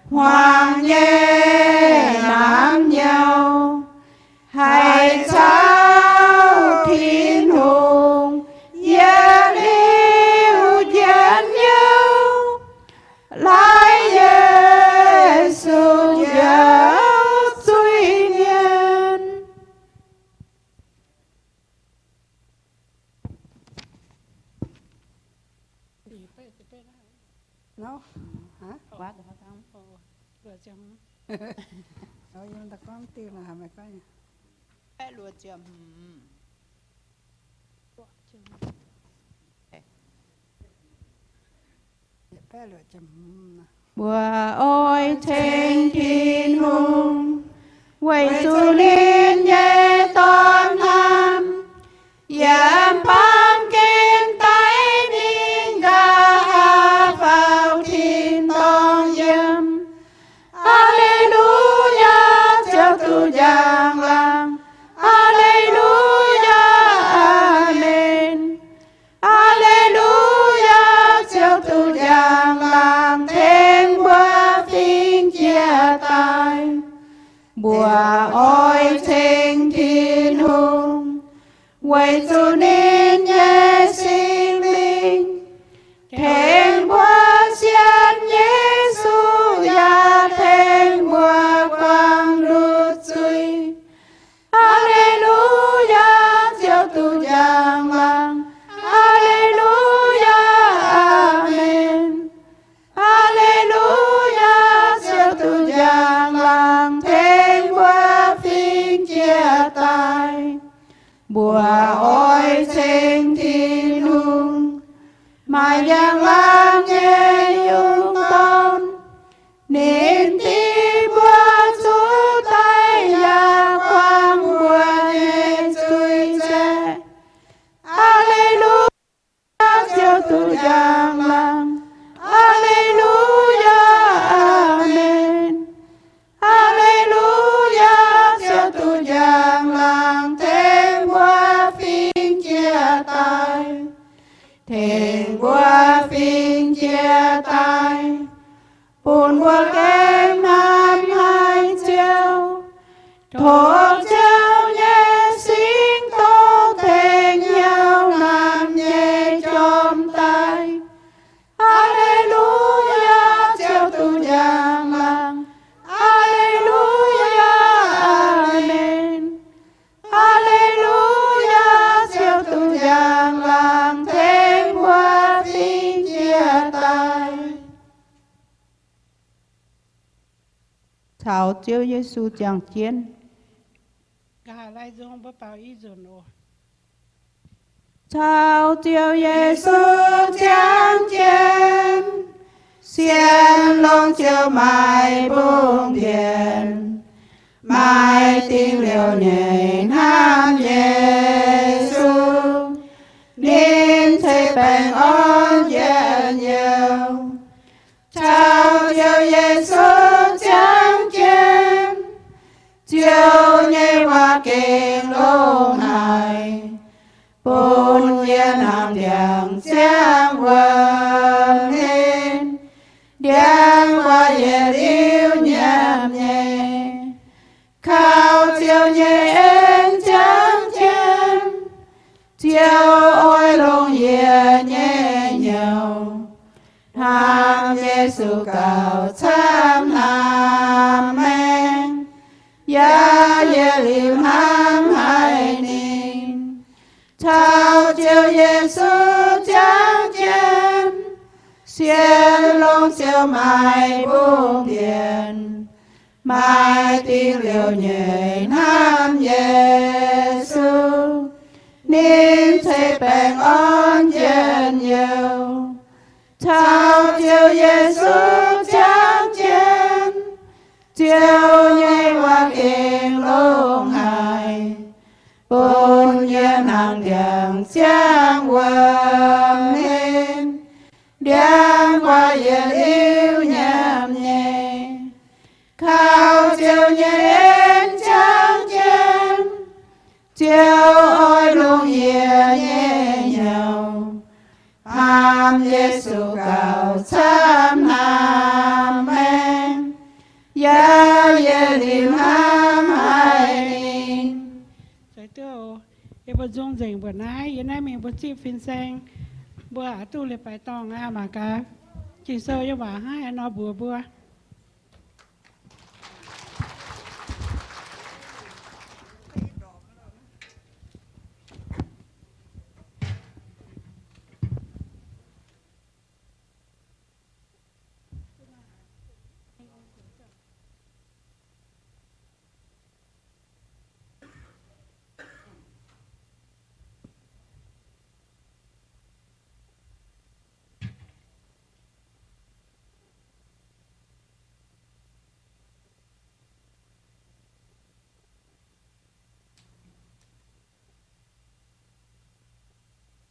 hmuangx nyei namx nyouz, haiz caux Tin-Hungh yietc liuz njien-youh, laaix Yesu njoux zuiz-mienh. Mbuo oix ceng Tin-Hungh, weic zuqc ninh nyei Dorn hnamv yiem baamh gen daic mingh, nqa'haav faaux tin-dorngh yiem. Aa^le^lu^yaa, Ziouv duqv njang-laangc. Aa^le^lu^yaa, aamen. Aa^le^lu^yaa, Ziouv duqv njang-laangc tengx mbuo fingx jiex daaih. Mbuo oix ceng Tin-Hungh, weic zuqc ninh nyei Singx Lingh tengx mbuo sienx Yesu, yaac tengx mbuo buangh ndutv zuiz. Aa^le^lu^yaa, Ziouv duqv njang-laangc. Aa^le^lu^yaa, aamen. Aa^le^lu^yaa, Ziouv duqv njang-laangc tengx mbuo fingx jiex daaih. Mbuo oix ceng Tin-Hungh, maaih njang-laangc nyei yungz dorn. Ninh diev mbuo zuqc daic yaac buangh mbuo nyei zuiz zaeqv. Aa^le^lu^yaa, Ziouv duqv njang-laangc. Aa^le^lu^yaa, aamen. Aa^le^lu^yaa, Ziouv duqv njang-laangc tengx mbuo fingx jiex daaih. Tengx mbuo fingx jiex daaih, bun mbuo gengh hnamv haic Ziouv. Tov Ziouv nyei Singx Doz tengx hnyouv hnamv nyei jorm daaih. Aa^le^lu^yaa, Ziouv duqv njang-laangc. Aa^le^lu^yaa, aamen. Aa^le^lu^yaa, Ziouv duqv njang-laangc tengx mbuo fingx jiex daaih. Caux Ziouv Yesu ziangh jienv. Caux Ziouv Yesu ziangh jienv, sienx longx Ziouv maaih mbungh mbienc, maaih dingc liouc nyeic hnamv Yesu, ninh ceix baengh orn njien-youh. Caux Ziouv Yesu ziangh jienv, Ziouv nyei waac gengh longx haic, bun yie hnamv ndiangx ziangh wuonh hlen, ndiangx waac yietc liuz nyiemc nyei. Kaux Ziouv nyei en ziangh jienv, Ziouv oix longc yie nyei hnyouv hnamv Yesu gauh camv hnamv maengc. jaax yietc liuz hnamv haic ninh. Caux Ziouv Yesu jangx jienv, sienx longx ziouc maaih mbungh mbienc. Maaih dingc liouc nyeic hnamv Yesu, ninh ceix baengh orn njien-youh. Caux Ziouv Yesu jangx jienv, Ziouv nyei waac gengh longx haic, bun yie nangc ndiangx ziangh wuonh, ndiangx guaax yietc liuz nyiemc nyei. Kaux Ziouv nyei en jangx jienv, Ziouv oix longc yie nyei hnyouv, hnamv Yesu gauh camv hnamv maengx, yaac yietc liuz hnamv haic ninh. Yie mbuo nzung nzengc mbuoqc naaiv, yie naaiv mingh mbuo zipv fin-saeng, mbuo oix duqv liuz baix dorngh aqv mangc gaax. Ging-Sou nyei waac hnangv haaix nor mbuox mbuo?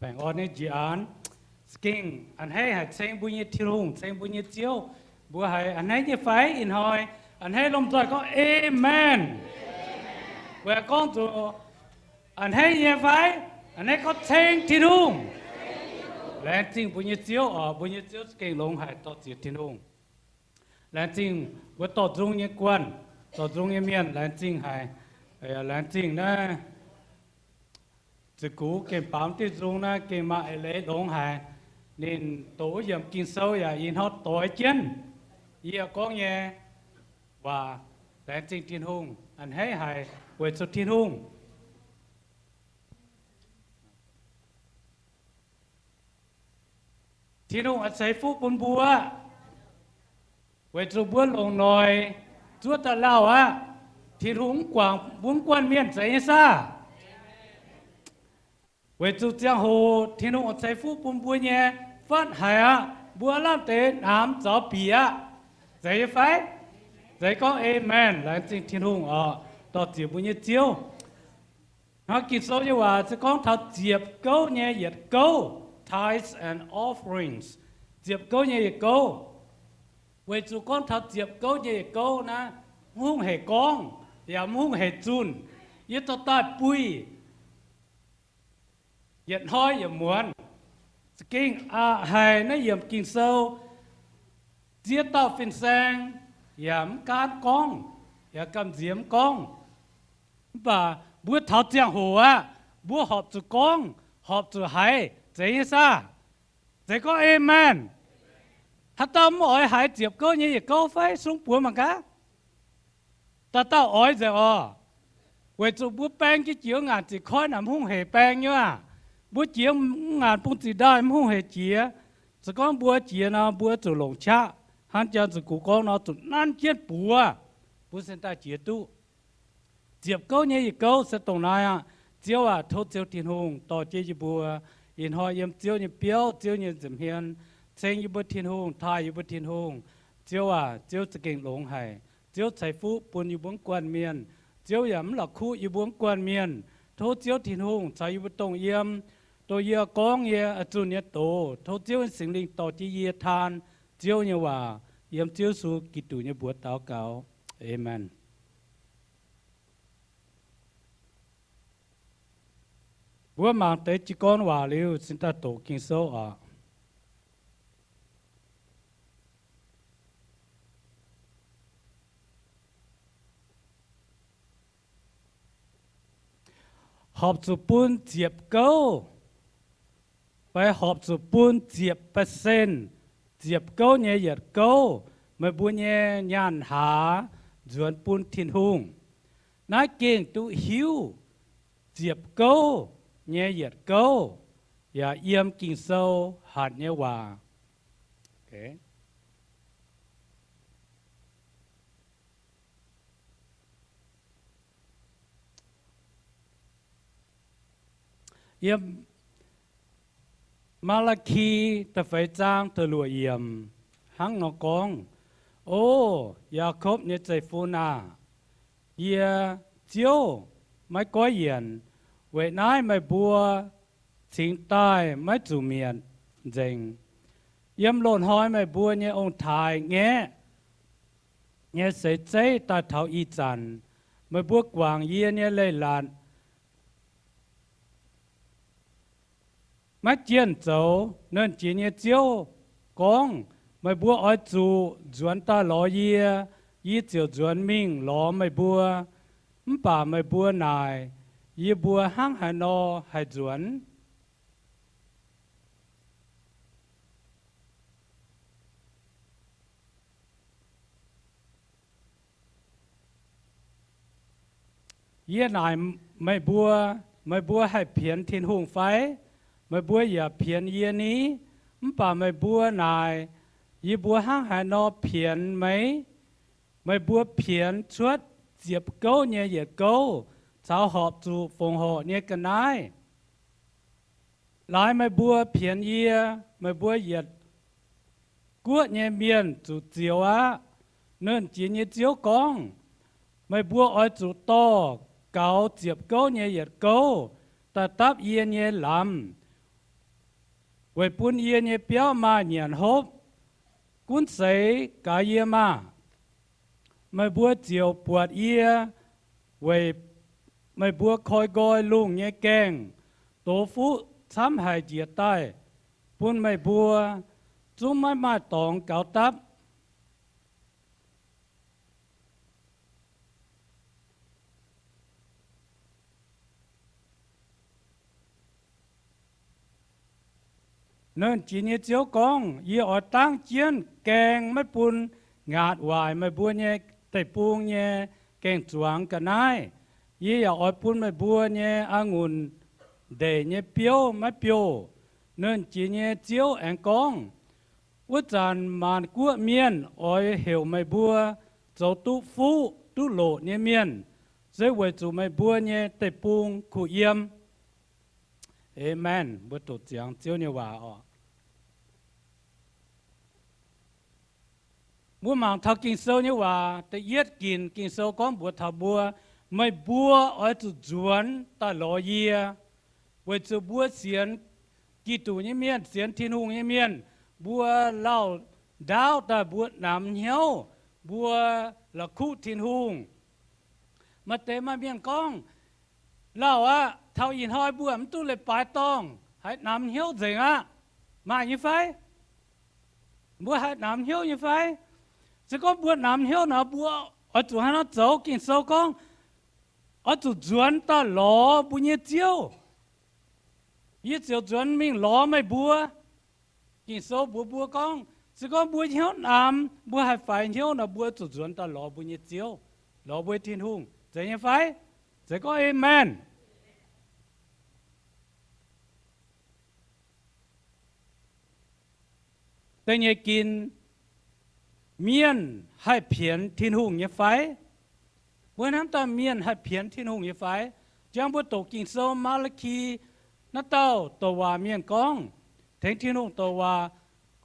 Baengh orn nyei njiec aanx, za'gengh a'hneiv haic ceng mbuo nyei Tin-Hungh, ceng mbuo nyei Ziouv. Mbuo haiz a'hneiv nyei fai? Ih hnoi a'hneiv lomh nzoih gorngv Amen. Weic gorngv zuqc a'hneiv nyei fai? A'hneiv gorngv ceng Tin-Hungh. Laengz zingh mbuo nyei Ziouv oc. Mbuo nyei Ziouv za'gengh longx haic, dorh ziex Tin-Hungh. Laengz zingh mbuo dorh nzung nyei guanh, dorh nzung nyei mienh, laengz zingh haic. Laengz zingh naaiv ziqc gux gengh baamz diuh nzung naaiv gengh maaih eix leiz longx haic. Ninh doqc wuov yiemc Ging-Sou yaac ih hnoi doix jienv yie gorngv nyei waac. Laengz zingh Tin-Hungh, a'hneiv haic weic zuqc Tin-Hungh Tin-Hungh oix ceix fuqv bun mbuo, weic zuqc mbuo longc noic zuov daaih lauh aqv. Tin-Hungh mv guangc mbuo mv guanh mienh, zeiz nyei saah? Weic zuqc ziangh hoc Tin-Hungh oix ceix fuqv bun mbuo nyei fatv haic aqv. Mbuo lamh deix namx zaux bieqc aqv. Zeiz nyei fai? Zeiz gorngv Amen. Laengz zingh Tin-Hungh oc, dorh ziex mbuo nyei Ziouv. Hnangv Ging-Sou nyei waac se gorngv taux ziepc gouv nyei yietc gouv, tithes and offerings, ziepc gouv nyei yietc gouv. Weic zuqc gorngv taux ziepc gouv nyei yietc gouv naaiv, mv hungh hec gorngv, yaac mv hungh hec zunh. Yie dorh daaih buih yietc hnoi yietc muonz. Za'gengh aqc haic naaiv yiemc Ging-Sou, ziex dauh fin-saeng yaac mv gaanv gorngv, yaac gamh nziex mv gorngv. Mv baac mbuo taux ziangh hoc aqv, mbuo horpc zuqc gorngv, horpc zuqc haiz, zeiz nyei saah? Zeiz gorngv Amen. Haaix dauh mv oix haiz ziepc gouv nyei yietc gouv fai? Sung buoz mangc gaax. Dauh dauh oix nzengc oc. Weic zuqc mbuo baeng jienv jiex ngaanc ziqc koiv naaic mv hungh hec baeng nyei aqv. Mbuo jiex ngaanc bung ziqc ndaaih mv hungh hec jiex. Se gorngv mbuo jiex nor, mbuo zuqc longc qaqv hnangv jang ziqc gux gorngv nor, zuqc nanv jienv buoz, mbuo cingx daaih jiex duqv. Ziepc gouv nyei yietc gouv se dongh naaiv aqv. Ziouv aac, tov Ziouv Tin-Hungh dorh jienv yie mbuo ih hnoi yiem Ziouv nyei biauv, Ziouv nyei nza'hmien, ceng yie mbuo Tin-Hungh, taaih yie mbuo Tin-Hungh. Ziouv aac, Ziouv za'gengh longx haic. Ziouv ceix fuqv bun yie mbuo mv guanh mienh. Ziouv yaac mv la'kuqv yie mbuo mv guanh mienh. Tov Ziouv Tin-Hungh caux yie mbuo dongh yiem, dongh yie gorngv nyei, zunh nyei doz. Tov Ziouv nyei Singx Lingh dorh jienv yie taan Ziouv nyei waac. Yiem Ziouv Yesu Giduc nyei mbuox daux gaux. Aamen. Mbuo mangc deix jiez gorn waac liuz cingx daaih doqc Ging-Sou oc. Horpc zuqc bun ziepc gouv, fai horpc zuqc bun ziepc percent, ziepc gouv nyei yietc gouv, meih mbuo nyei nyaanh haaz nzuonx bun Tin-Hungh. Naaiv gengh duqv hiuv ziepc gouv nyei yietc gouv, yaac yiem Ging-Sou hatc nyei waac. Yiem Maa^laa^ki da'feix zaang da'luoqc yiemc hnangv nor gorngv, O Yaakopv nyei zeiv-fun aah! Yie, Ziouv, maiv goiv yienc. Weic naaiv meih mbuo cingx daaih maiv zuqc mietc nzengc. Yiem loz-hnoi meih mbuo nyei ong-taaix ngaeqv nyei seix zeiv daaih taux ih zanc, meih mbuo guangc yie nyei leiz-latc maiv jienh zoux. Nernh Jiex nyei Ziouv gorngv, Meih mbuo oix zuqc nzuonx daaih lorz yie, yie ziouc nzuonx mingh lorz meih mbuo. Mv baac meih mbuo naaic, Yie mbuo hnangv haaix nor haih nzuonx? Yie naaic meih mbuo, Meih mbuo haih pienx Tin-Hungh fai? Meih mbuo yaac pienx yie ni. Mv baac meih mbuo naaic, Yie mbuo hnangv haaix nor pienx meih? Meih mbuo pienx cuotv ziepc gouv nyei yietc gouv caux horpc zuqc fongc horc nyei ga'naaiv. Laaix meih mbuo pienx yie, meih mbuo yietc guoqv nyei mienh zuqc zioux aqv. Nernh Jiex nyei Ziouv gorngv, Meih mbuo oix zuqc dorh gaux ziepc gouv nyei yietc gouv daaih dapv yie nyei lamz, weic bun yie nyei biauv maaih nyanc hopv. Gunv seix gaax yie maah! Meih mbuo ziouc buatc yie, weic meih mbuo koi nqoi lungh nyei gaengh dox fuqv camv haic njiec daaih bun meih mbuo, zungv maiv maaih dorngx gaux dapv. Nernh Jiex nyei Ziouv gorngv, Yie oix dangv jienv gaeng maiv bun ngaatc waaic meih mbuo nyei deic-bung nyei gaeng-zuangx ga'naaiv. Yie yaac oix bun meih mbuo nyei a'ngunc ndeic nyei biouv maiv biouh. Nernh Jiex nyei Ziouv aengx gorngv, Wuov zanc maanc guoqv mienh oix heuc meih mbuo zoux duqv fuqv duqv loqc nyei mienh, se weic zuqc meih mbuo nyei deic-bung kuh yiem. Aamen. Mbuo doqc ziangx Ziouv nyei waac oc. Mbuo mangc taux Ging-Sou nyei waac, da'yietv ginc Ging-Sou gorngv mbuox taux mbuo, Meih mbuo oix zuqc nzuonx daaih lorz yie, weic zuqc mbuo sienx Giduc nyei mienh, sienx Tin-Hungh nyei mienh, mbuo lauh ndaauv daaih mbuo namx hnyouv, mbuo la'kuqv Tin-Hungh. Maaih deix maaih mienh gorngv, Lauh aqv, taux ih hnoi mbuo mv duqv leiz-baaix dorngh, haiz namx hnyouv nzengc aqv. Maaih nyei fai? Mbuo haiz namx hnyouv nyei fai? Se gorngv mbuo namx hnyouv nor, mbuo oix zuqc haaix nor zoux? Ging-Sou gorngv, Oix zuqc nzuonx daaih lorz mbuo nyei Ziouv. Yie ziouc nzuonx mingh lorz meih mbuo. Ging-Sou mbuox mbuo gorngv, se gorngv mbuo hnyouv namx, mbuo haih faix hnyouv nor, mbuo zuqc nzuonx daaih lorz mbuo nyei Ziouv, lorz mbuo Tin-Hungh. Zeiz nyei fai? Zeiz gorngv aamen. Da'nyeic ginc, mienh haih pienx Tin-Hungh nyei fai? Mbuo hnamv daaih mienh haih pienx Tin-Hungh nyei fai? Jangx mbuo doqc Ging-Sou Maa^laa^ki, naaiv dauh douc waac mienh gorngv, tengx Tin-Hungh douc waac,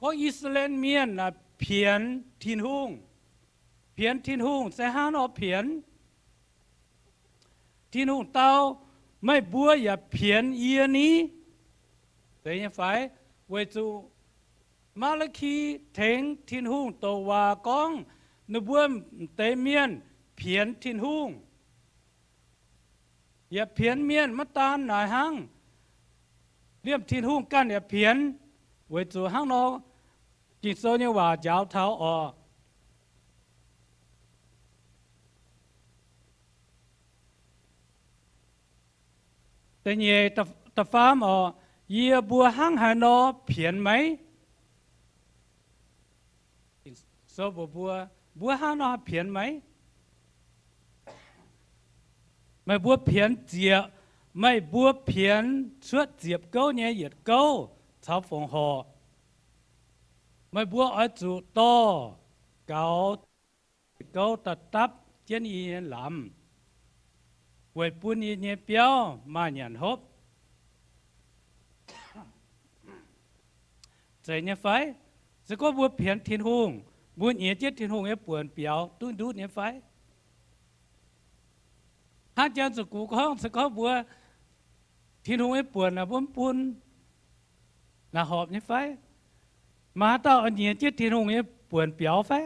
gorngv I^saa^laa^en Mienh naaic pienx Tin-Hungh. Pienx Tin-Hungh se hnangv nor pienx? Tin-Hungh dau, Meih mbuo yaac pienx yie ni. Zeiz nyei fai? Weic zuqc Maa^laa^ki tengx Tin-Hungh douc waac gorngv, ninh mbuo m'deix mienh pienx Tin-Hungh. Yaac pienx mienh maiv daan naaic hnangv, liemh Tin-Hungh ganh yaac pienx. Weic zuqc hnangv nor, Ging-Sou nyei waac njaaux taux oc. Da'nyeic, da'faam oc, Yie mbuo hnangv haaix nor pienx meih? Sou mbuox mbuo, mbuo hnangv nor pienx meih? Meih mbuo pienx ziepc, meih mbuo pienx cuotv ziepc gouv nyei yietc gouv caux fongc horc, meih mbuo oix zuqc dorh gaux gouv daaih dapv jienv yie nyei lamz, weic bun yie nyei biauv maaih nyanc hopv. Zeiz nyei fai? Se gorngv mbuo pienx Tin-Hungh, mbuo nyiex jienv Tin-Hungh nyei buonc biaux duqv ndutv nyei fai? Hnangv janx zuqc gux gorngv, se gorngv mbuo Tin-Hungh nyei buonc naaic mbuo mv bun, naaic horpc nyei fai? Maaih haaix dauh oix nyiex jienv Tin-Hungh nyei buonc biaux fai?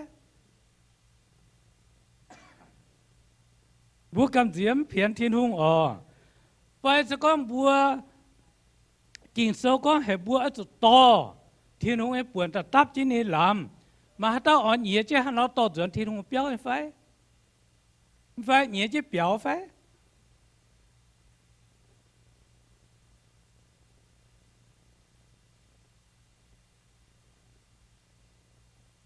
Mbuo gamh nziex mv pienx Tin-Hungh oc. Fai se gorngv mbuo, Ging-Sou gorngv heuc mbuo oix zuqc dorh Tin-Hungh nyei buonc daaih dapv jienv ninh lamz, maaih haaix dauh oix nyiex jienv hnangv nor dorh nzuonx Tin-Hungh biauv nyei fai? Mv fai nyiex jienv biaux fai?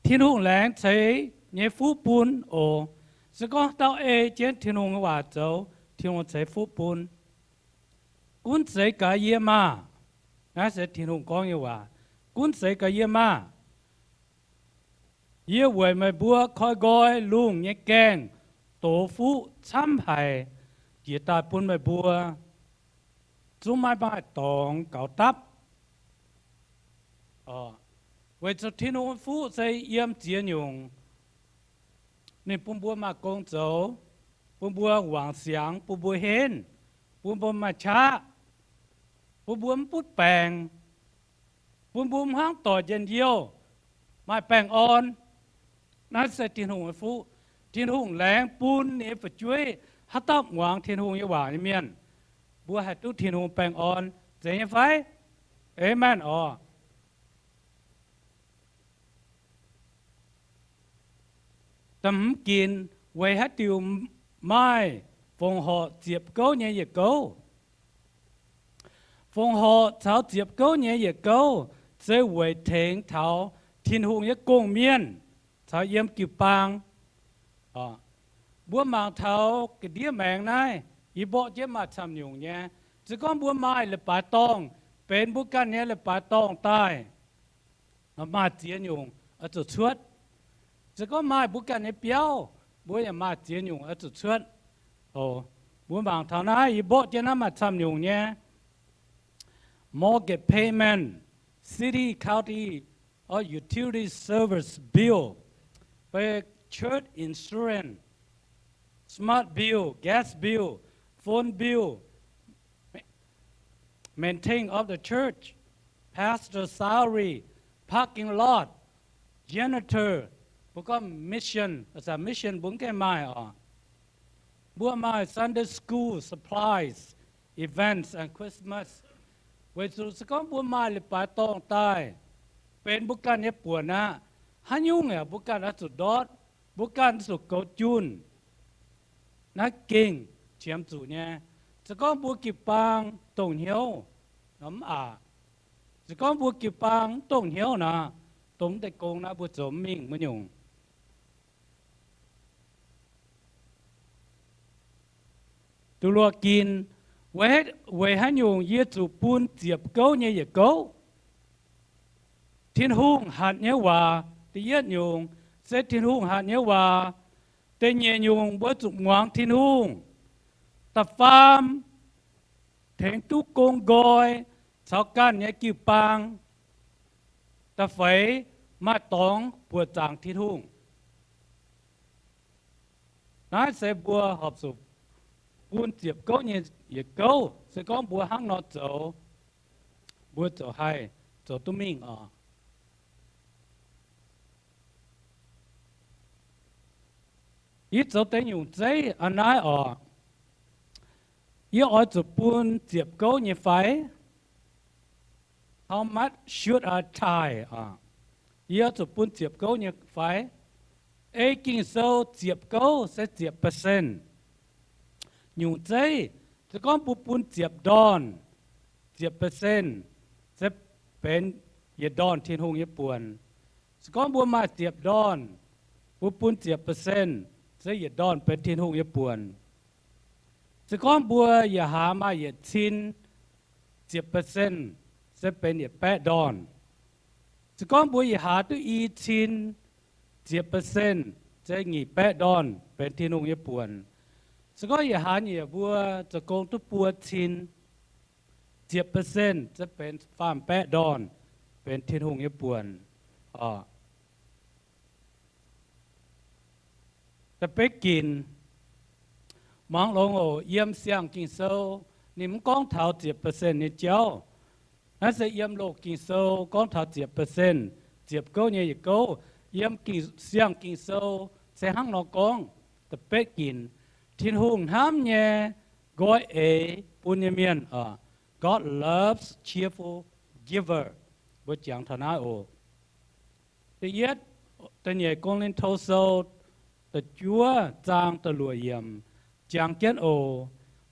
Tin-Hungh laengz ceix nyei fuqv bun oc. Se gorngv dauh ei jienv Tin-Hungh nyei waac zoux, Tin-Hungh ceix fuqv bun. Gunv zeix gaax yie maah! Naaiv se Tin-Hungh gorngv nyei waac. Gunv zeix gaax yie maah! Yie weic meih mbuo koi nqoi lungh nyei gaengh dox fuqv camv haic jiex daaih bun meih mbuo, zungv maiv maaih dorngx gaux dapv. Weic zuqc Tin-Hungh nyei fuqv se yiem ziex nyungc. Ninh bun mbuo maaih gong zoux, bun mbuo wangc siangx, bun mbuo henv, bun mbuo maaih qaqv, bun mbuo mv butv baengc, bun mbuo mv hmuangv doic njien-youh, maaih baengh orn. Naaiv se Tin-Hungh nyei fuqv. Tin-Hungh laengz bun ninh nyei fu'jueiv, haaix dauh muangx Tin-Hungh nyei waac nyei mienh, mbuo haih duqv Tin-Hungh baengh orn. Zeiz nyei fai? Aamen oc. Da'hmz ginc, weic haaix diuc maaih fongc horc ziepc gouv nyei yietc gouv? Fongc horc caux ziepc gouv nyei yietc gouv se weic tengx taux Tin-Hungh nyei gong-mienh caux yiem jiu-baang. Mbuo mangc taux ga'ndiev maengx naaiv, yie mborqv jienv maaih camv nyungc nyei. Se gorngv mbuo maaih leiz-baaix dorngh, benx mbuo ganh nyei leiz-baaix dorngh daaih, maaih ziex nyungc oix zuqc cuotv. Se gorngv maaih mbuo ganh nyei biauv, mbuo yaac maaih ziex nyungc oix zuqq cuotv. Mbuo mangc taux naaiv, yie mborqv jienv naaiv maaih camv nyungc nyei: mortgage payment, city, county or utility service bill, fai church insurance, smart bill, gas bill, phone bill, maintain of the church, pastor salary, parking lot, janitor, mbuo gorngv mission, mission mbuo mv gaengh maaih oc. Mbuo maaih Sunday school supplies, events and Christmas. Weic zuqc se gorngv mbuo maaih leiz-baaix dorngh daaih, benx mbuo ganh nyei buonc aqv. Haaix nyungc yaac mbuo ganh oix zuqc ndortv, mbuo ganh zuqc goux junh. Naaiv gengh qiemx zuqc nyei. Se gorngv mbuo jiu-baang dongh hnyouv nor mv aqc. Se gorngv mbuo jiu-baang mv dongh hnyouv nor, dongh mv deix gong naaiv mbuo zoux mv mingh wuov nyungc. Duqv luoqc ginc, weic haaix nyungc yie zuqc bun ziepc gouv nyei yietc gouv? Tin-Hungh hatc nyei waac, da'yietv nyungc, se Tin-Hungh hatc nyei waac. Da'nyeic nyungc, mbuo zuqc muangx Tin-Hungh. Da'faam, tengx duqv gong nqoi caux ganh nyei jiu-baang. Da'feix, maaih dorngx buoqc zaangc Tin-Hungh. Naaiv se mbuo horpc zuqc bun ziepc gouv nyei yietc gouv. Se gorngv mbuo hnangv nor zoux, mbuo ziouc haih zoux duqv mingh oc. Yie zoux deix nyungc zeiv a'naaiv oc. Yie oix zuqc bun ziepc gouv nyei fai? How much should I tithe? Yie oix zuqc bun ziepc gouv nyei fai? Ei Ging-Sou, ziepc gouv se ziepc percent. Nyungc zeiv, se gorngv mbuo bun ziepc ndorn, ziepc percent, se benx yietc ndorn Tin-Hungh nyei buonc. Se gorngv mbuo maaih ziepc ndorn, mbuo bun ziepc percent, se yietc ndorn benx Tin-Hungh nyei buonc. Se gorngv mbuo yietc hlaax maaih yietc cin ziepc percent, se benx yietc baeqv ndorn. Se gorngv mbuo yietc hlaax duqv i cin ziepc percent, se nyic baeqv ndorn benx Tin-Hungh nyei buonc. Se gorngv yietc hlaax nyei mbuo zoux gong duqv buo cin ziepc percent, se benx faam baeqv ndorn benx Tin-Hungh nyei buonc. Da'betv ginc, muangx longx oc. Yiem siang Ging-Sou ninh mv gorngv taux ziepc percent nyei jauv. Naaiv se yiem loz Ging-Sou gorngv taux ziepc percent, ziepc gouv nyei yietc gouv. Yiem siang Ging-Sou se hnangv nor gorngv. Da'betv ginc, Tin-Hungh hnamv nyei nqoi eix bun nyei mienh oc. God loves cheerful giver. Mbuo jangx taux naaiv oc. Da'yietv, da'nyeic Ko^lin^to Sou da'juov zaang da'luoqc yiemc jangx jienv oc.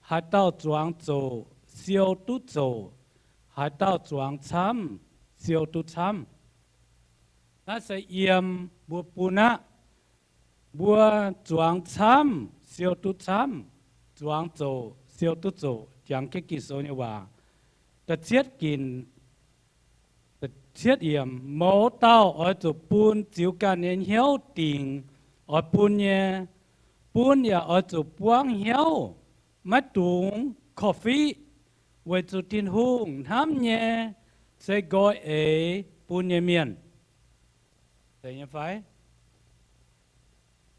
Haaix dauh zuangx zoqc, siou duqv zoqc. Haaix dauh zuangx camv, siou duqv camv. Naaiv se yiem mbuo bun aqv. Mbuo zuangx camv, siou duqv camv. Zuangx zoqc, siou duqv zoqc, jangx jienv Ging-Sou nyei waac. Da'cietv ginc, cietv yiemc, mouz dauh oix zuqc bun ziux ganh nyei hnyouv dingc oix bun nyei. Bun yaac oix zuqc buangv hnyouv, maiv dungx korv-fiqv, weic zuqc Tin-Hungh hnamv nyei se nqoi eix bun nyei mienh. Zeiz nyei fai?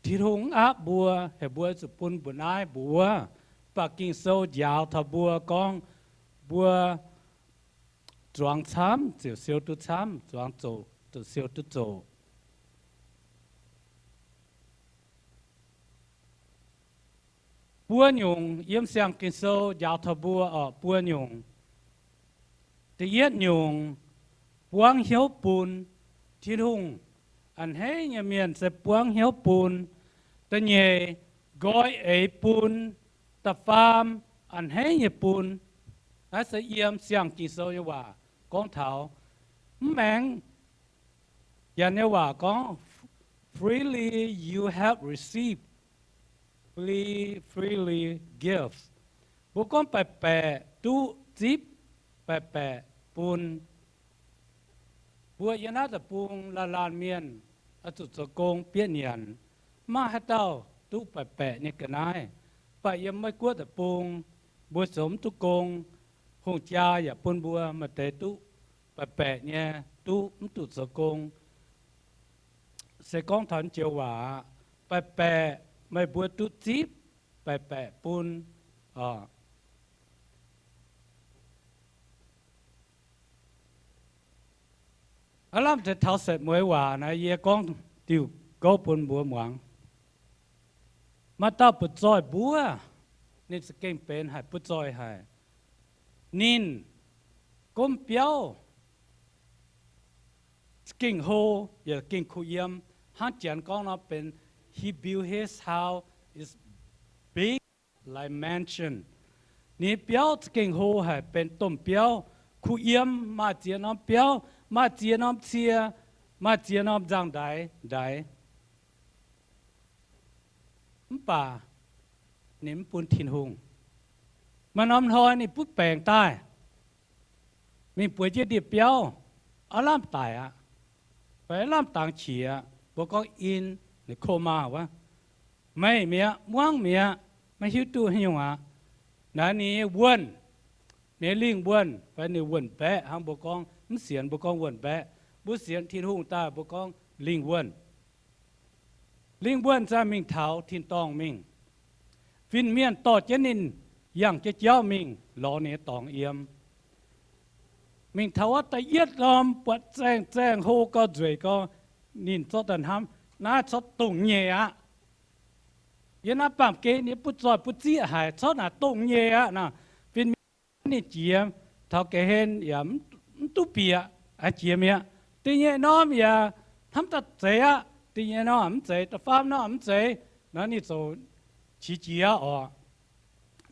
Tin-Hungh mv aapv mbuo heuc mbuo zuqc bun mbuoqc naaiv mbuoqc wuov, mv baac Ging-Sou njaaux taux mbuo gorngv mbuo zuangx camv ziouc siou duqv camv, zuangx zoqc ziouc siou duqv zoqc. Buo nyungc yiem siang Ging-Sou njaaux taux mbuo oc, buo nyungc. Da'yietv nyungc, buangv hnyouv bun. Tin-Hungh a'hneiv nyei mienh se buangv hnyouv bun. Da'nyeic, nqoi eix bun. Da'faam, a'hneiv nyei bun. Naaiv se yiem siang Ging-Sou nyei waac gorngv taux. Mv maengx, Janx nyei waac gorngv, freely you have received, free, freely give. Mbuo gorngv baeqc baeqc duqv zipv, baeqc baeqc bun. Mbuo yiem naaiv deic-bung laanh laanh mienh oix zuqc zoux gong bietv nyanc. Maiv maaih haaix dauh duqv baeqc baeqc nyei ga'naaiv. Mv baac yiem Meiv Guoqv deic-bung, mbuo zoux mv duqv gong, hungh jaa yaac bun mbuo maaih deix duqv baeqc baeqc nyei, duqv mv duqv zoux gong. Se gorngv taux joux waac aqv, baeqc baeqc meih mbuo duqv zipv, baeqc baeqc bun oc. Aav lamh deix taux setv mueiz waac naaiv, yie gorngv diuh gouv bun mbuo muangx. Maaih dauh butv-zoih mbuov, ninh za'gengh benx haic, butv-zoih haic. Ninh gomv biauv za'gengh hlo yaac za'gengh kuh yiem, hnangv Janx gorngv nor benx, he built his house is big like mansion. Ninh biauv za'gengh hlo haic, benx domh biauv, kuh yiem, maaih ziex norm biauv, maaih ziex norm cie, maaih ziex norm nzangv-ndaix ndaix. Mv baac ninh mv bun Tin-Hungh. Maaih norm hnoi ninh butv baengc daaih, mingh bueix jienv ndie-biauv, aav lamh daic aqv, fai aav lamh dangx qiex aqv. Mbuo gorngv in, ninh ko maah wuov, meih mi'aqv, muangv mi'aqv, maiv hiuv duqv haaix nyungc aqv. Naaiv ninh nyei wuonh, ninh nyei lingh wuonh fai ninh wuonh-mbaeqv hnangv mbuo gorngv, mv sienx mbuo gorngv wuonh-mbaeqv, mbuo sienx Tin-Hungh daaih mbuo gorngv lingh wuonh. Lingh wuonh zaah mingh taux tin-dorngh mingh. Fin-mienh dorh jienv ninh yangh jienv jauv mingh lorz ninh nyei dorngx yiem. Mingh taux wuov da'yietv norm buatc zaengh zaengh hlo gau nzueic gau, ninh zorqv daaih hnamv, naaiv corc dongh nyeic aqv. Yiem naaiv baamh gen nyei butv-zoih butv-zieqv haic, corc naaic dongh nyeic aqv naaic. Fin-mienh ninh jiex taux ga'hlen yaac mv duqv bieqc, jiex mi'aqv. Da'nyeic norm yaac hnamv daaih zeiz aqv, da'nyeic norm mv zeiz, da'faam norm mv zeiz. Naaiv ninh ziouc qiex jiez oc.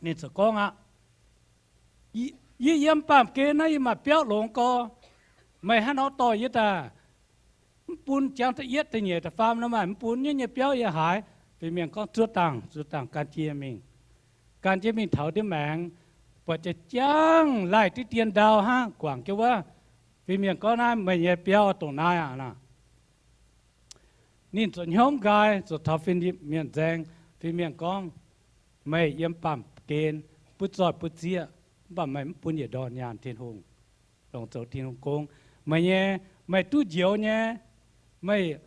Ninh ziouc gorngv aqv, yie yiem baamh gen naaiv yie maaih biauv longx gau, meih hnangv nor dorh yie daaih, mv bun jangx da'yietv da'nyeic da'faam nor maaih mv bun, nyei nyei biauv yie haiz. Fin-mienh gorngv zuov dangh, zuov dangh gan jienv mingh. gan jienv mingh taux ndiev maengx, buatc jiex jangv laih diqv dien ndau hnangv, guangc jienv wuov. Fin-mienh gorngv naaiv, meih nyei biauv dongh naaiv aqv naaic. Ninh ziouc hnyouv nqaai, ziouc taux fin-mienh nzaeng. Fin-mienh gorngv, meih yiem baamh gen butv zoih butv zieqv, mv baac meih mv bun yietc ndorn nyaanh Tin-Hungh longc zoux Tin-Hungh gong. Meih nyei, meih duqv njoux nyei, meih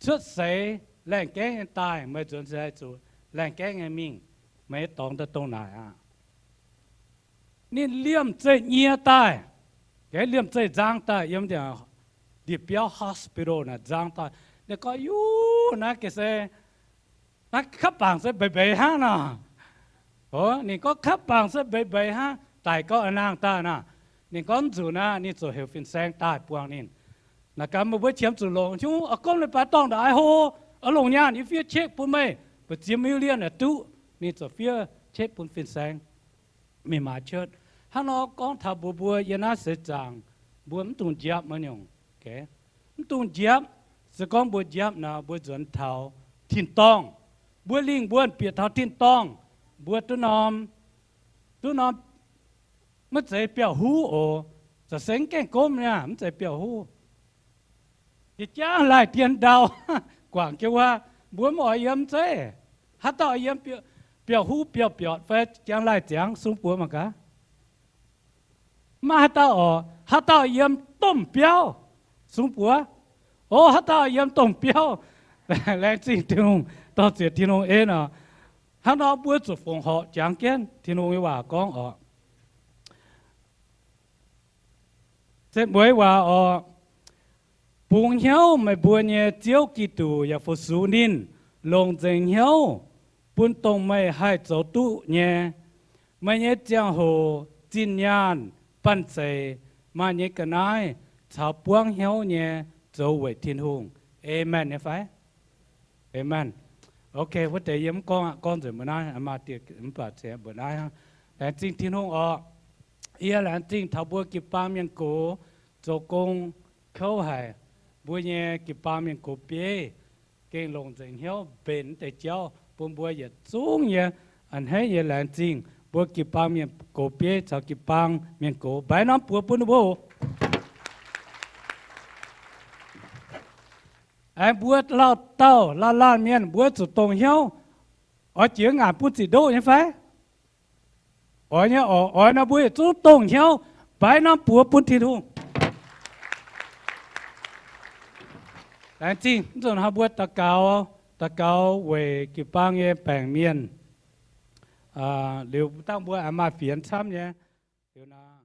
cuotv seix laengh gaengv nyei daaih, meih nzuonx seix zuqc laengh gaengv nyei mingh, meih nyei dorngx daaih dongh naaic aqv. Ninh liemh zeih nyie daaih, liemh zeih nzang daaih yiem ndie-biauv hospital naaic nzang daaih. Ninh gorngv, yuv, naaiv ga'se, naaiv kapv bangc se mbeix mbeix hnangv nor. Ninh gorngv kapv bangc se mbeix mbeix hnangv, daic gau a'nangh daaih naaic. Ninh gorngv nzunc naaic ninh ziouc heuc fin-saeng daaih buangh ninh. Naaic gaax meih mbuo qiemx zuqc longc nyungc, a'gomv leiz-baaix dorngh ndaaih haiz hlo, oix longc nyaanh yie fiev check bun meih, buoz-ziex million aeqv duqv. Ninh ziouc fiev check bun fin-saeng mingh maaiz cuotv. Hnangv nor gorngv taux mbuox mbuo yiem naaiv seix zaangc, mbuo mv dungx njapc maiv nyungc. Mv dungx njapc. Se gorngv mbuo njapc nor, mbuo nzuonx taux tin-dorngh. Mbuo lingh wuonh bieqc taux tin-dorngh, mbuo duqv norm, duqv norm maiv zeiz biauv-huv oc. Za'gengh gomv nyei, mv zeiz biauv-huv. Jiex jangv laih dien ndau, guangc jienv wuov, mbuo mv oix yiem zeiv. Haaix dauh yiem biauv-huv biauv-biortc fai jangv laih ziangx sung buoz mangc gaax. Maiv maaih haaix dauh oc. Haaix dauh yiem domh biauv sung buoz? O, haaix dauh yiem domh biauv? Laengz zingh Tin-Hungh, dorh ziec Tin-Hungh en oc. Hnangv nor mbuo zuqc fongc horc jangx jienv Tin-Hungh nyei waac gorngv oc. Setv mueiz waac oc. Bungx hnyouv meih mbuo nyei Ziouv Giduc yaac fu-sux ninh, longc nzengc hnyouv bun dongh meih haih zoux duqv nyei. Meih nyei ziangh hoc, zinh nyaanh, banh zeic, maaih nyei ga'naaiv caux buangv hnyouv nyei zoux weic Tin-Hungh. Aamen nyei fai? Aamen. Ok, wuov deix yie mv gorngv aqv, gorngv nzengc mbuo naaiv, maaih dieh mv baac ceix mbuo naaiv hnangv. Laengz zingh Tin-Hungh oc. Yie laengz zingh taux mbuo jiu-baang mienh gox zoux gong kouv haic. Mbuo nyei jiu-baang mienh gox bieiv gengh longc nzengc hnyouv mbenc deix jauv bun mbuo yietc zungv nyei a'hneiv nyei laengz zingh mbuo jiu-baang mienh gox bieiv caux jiu-baang mienh gox. Mbaix norm buoz bun ninh mbuo. Aengx mbuo lauh dauh laanh laanh mienh mbuo zuqc dongh hnyouv oix jiex ngaanc bun ziqc ndoqv nyei fai? Oix nyei oc. Oix nor mbuo yietc zungv dongh hnyouv mbaix norm buoz bun Tin-Hungh. Laengz zingh. Mv nzunc hnoi mbuo daux gaux, daux gaux weic jiu-baang nyei baengc mienh. Liuz dangh mbuo aengx maaih fienx camv nyei. Liuz nor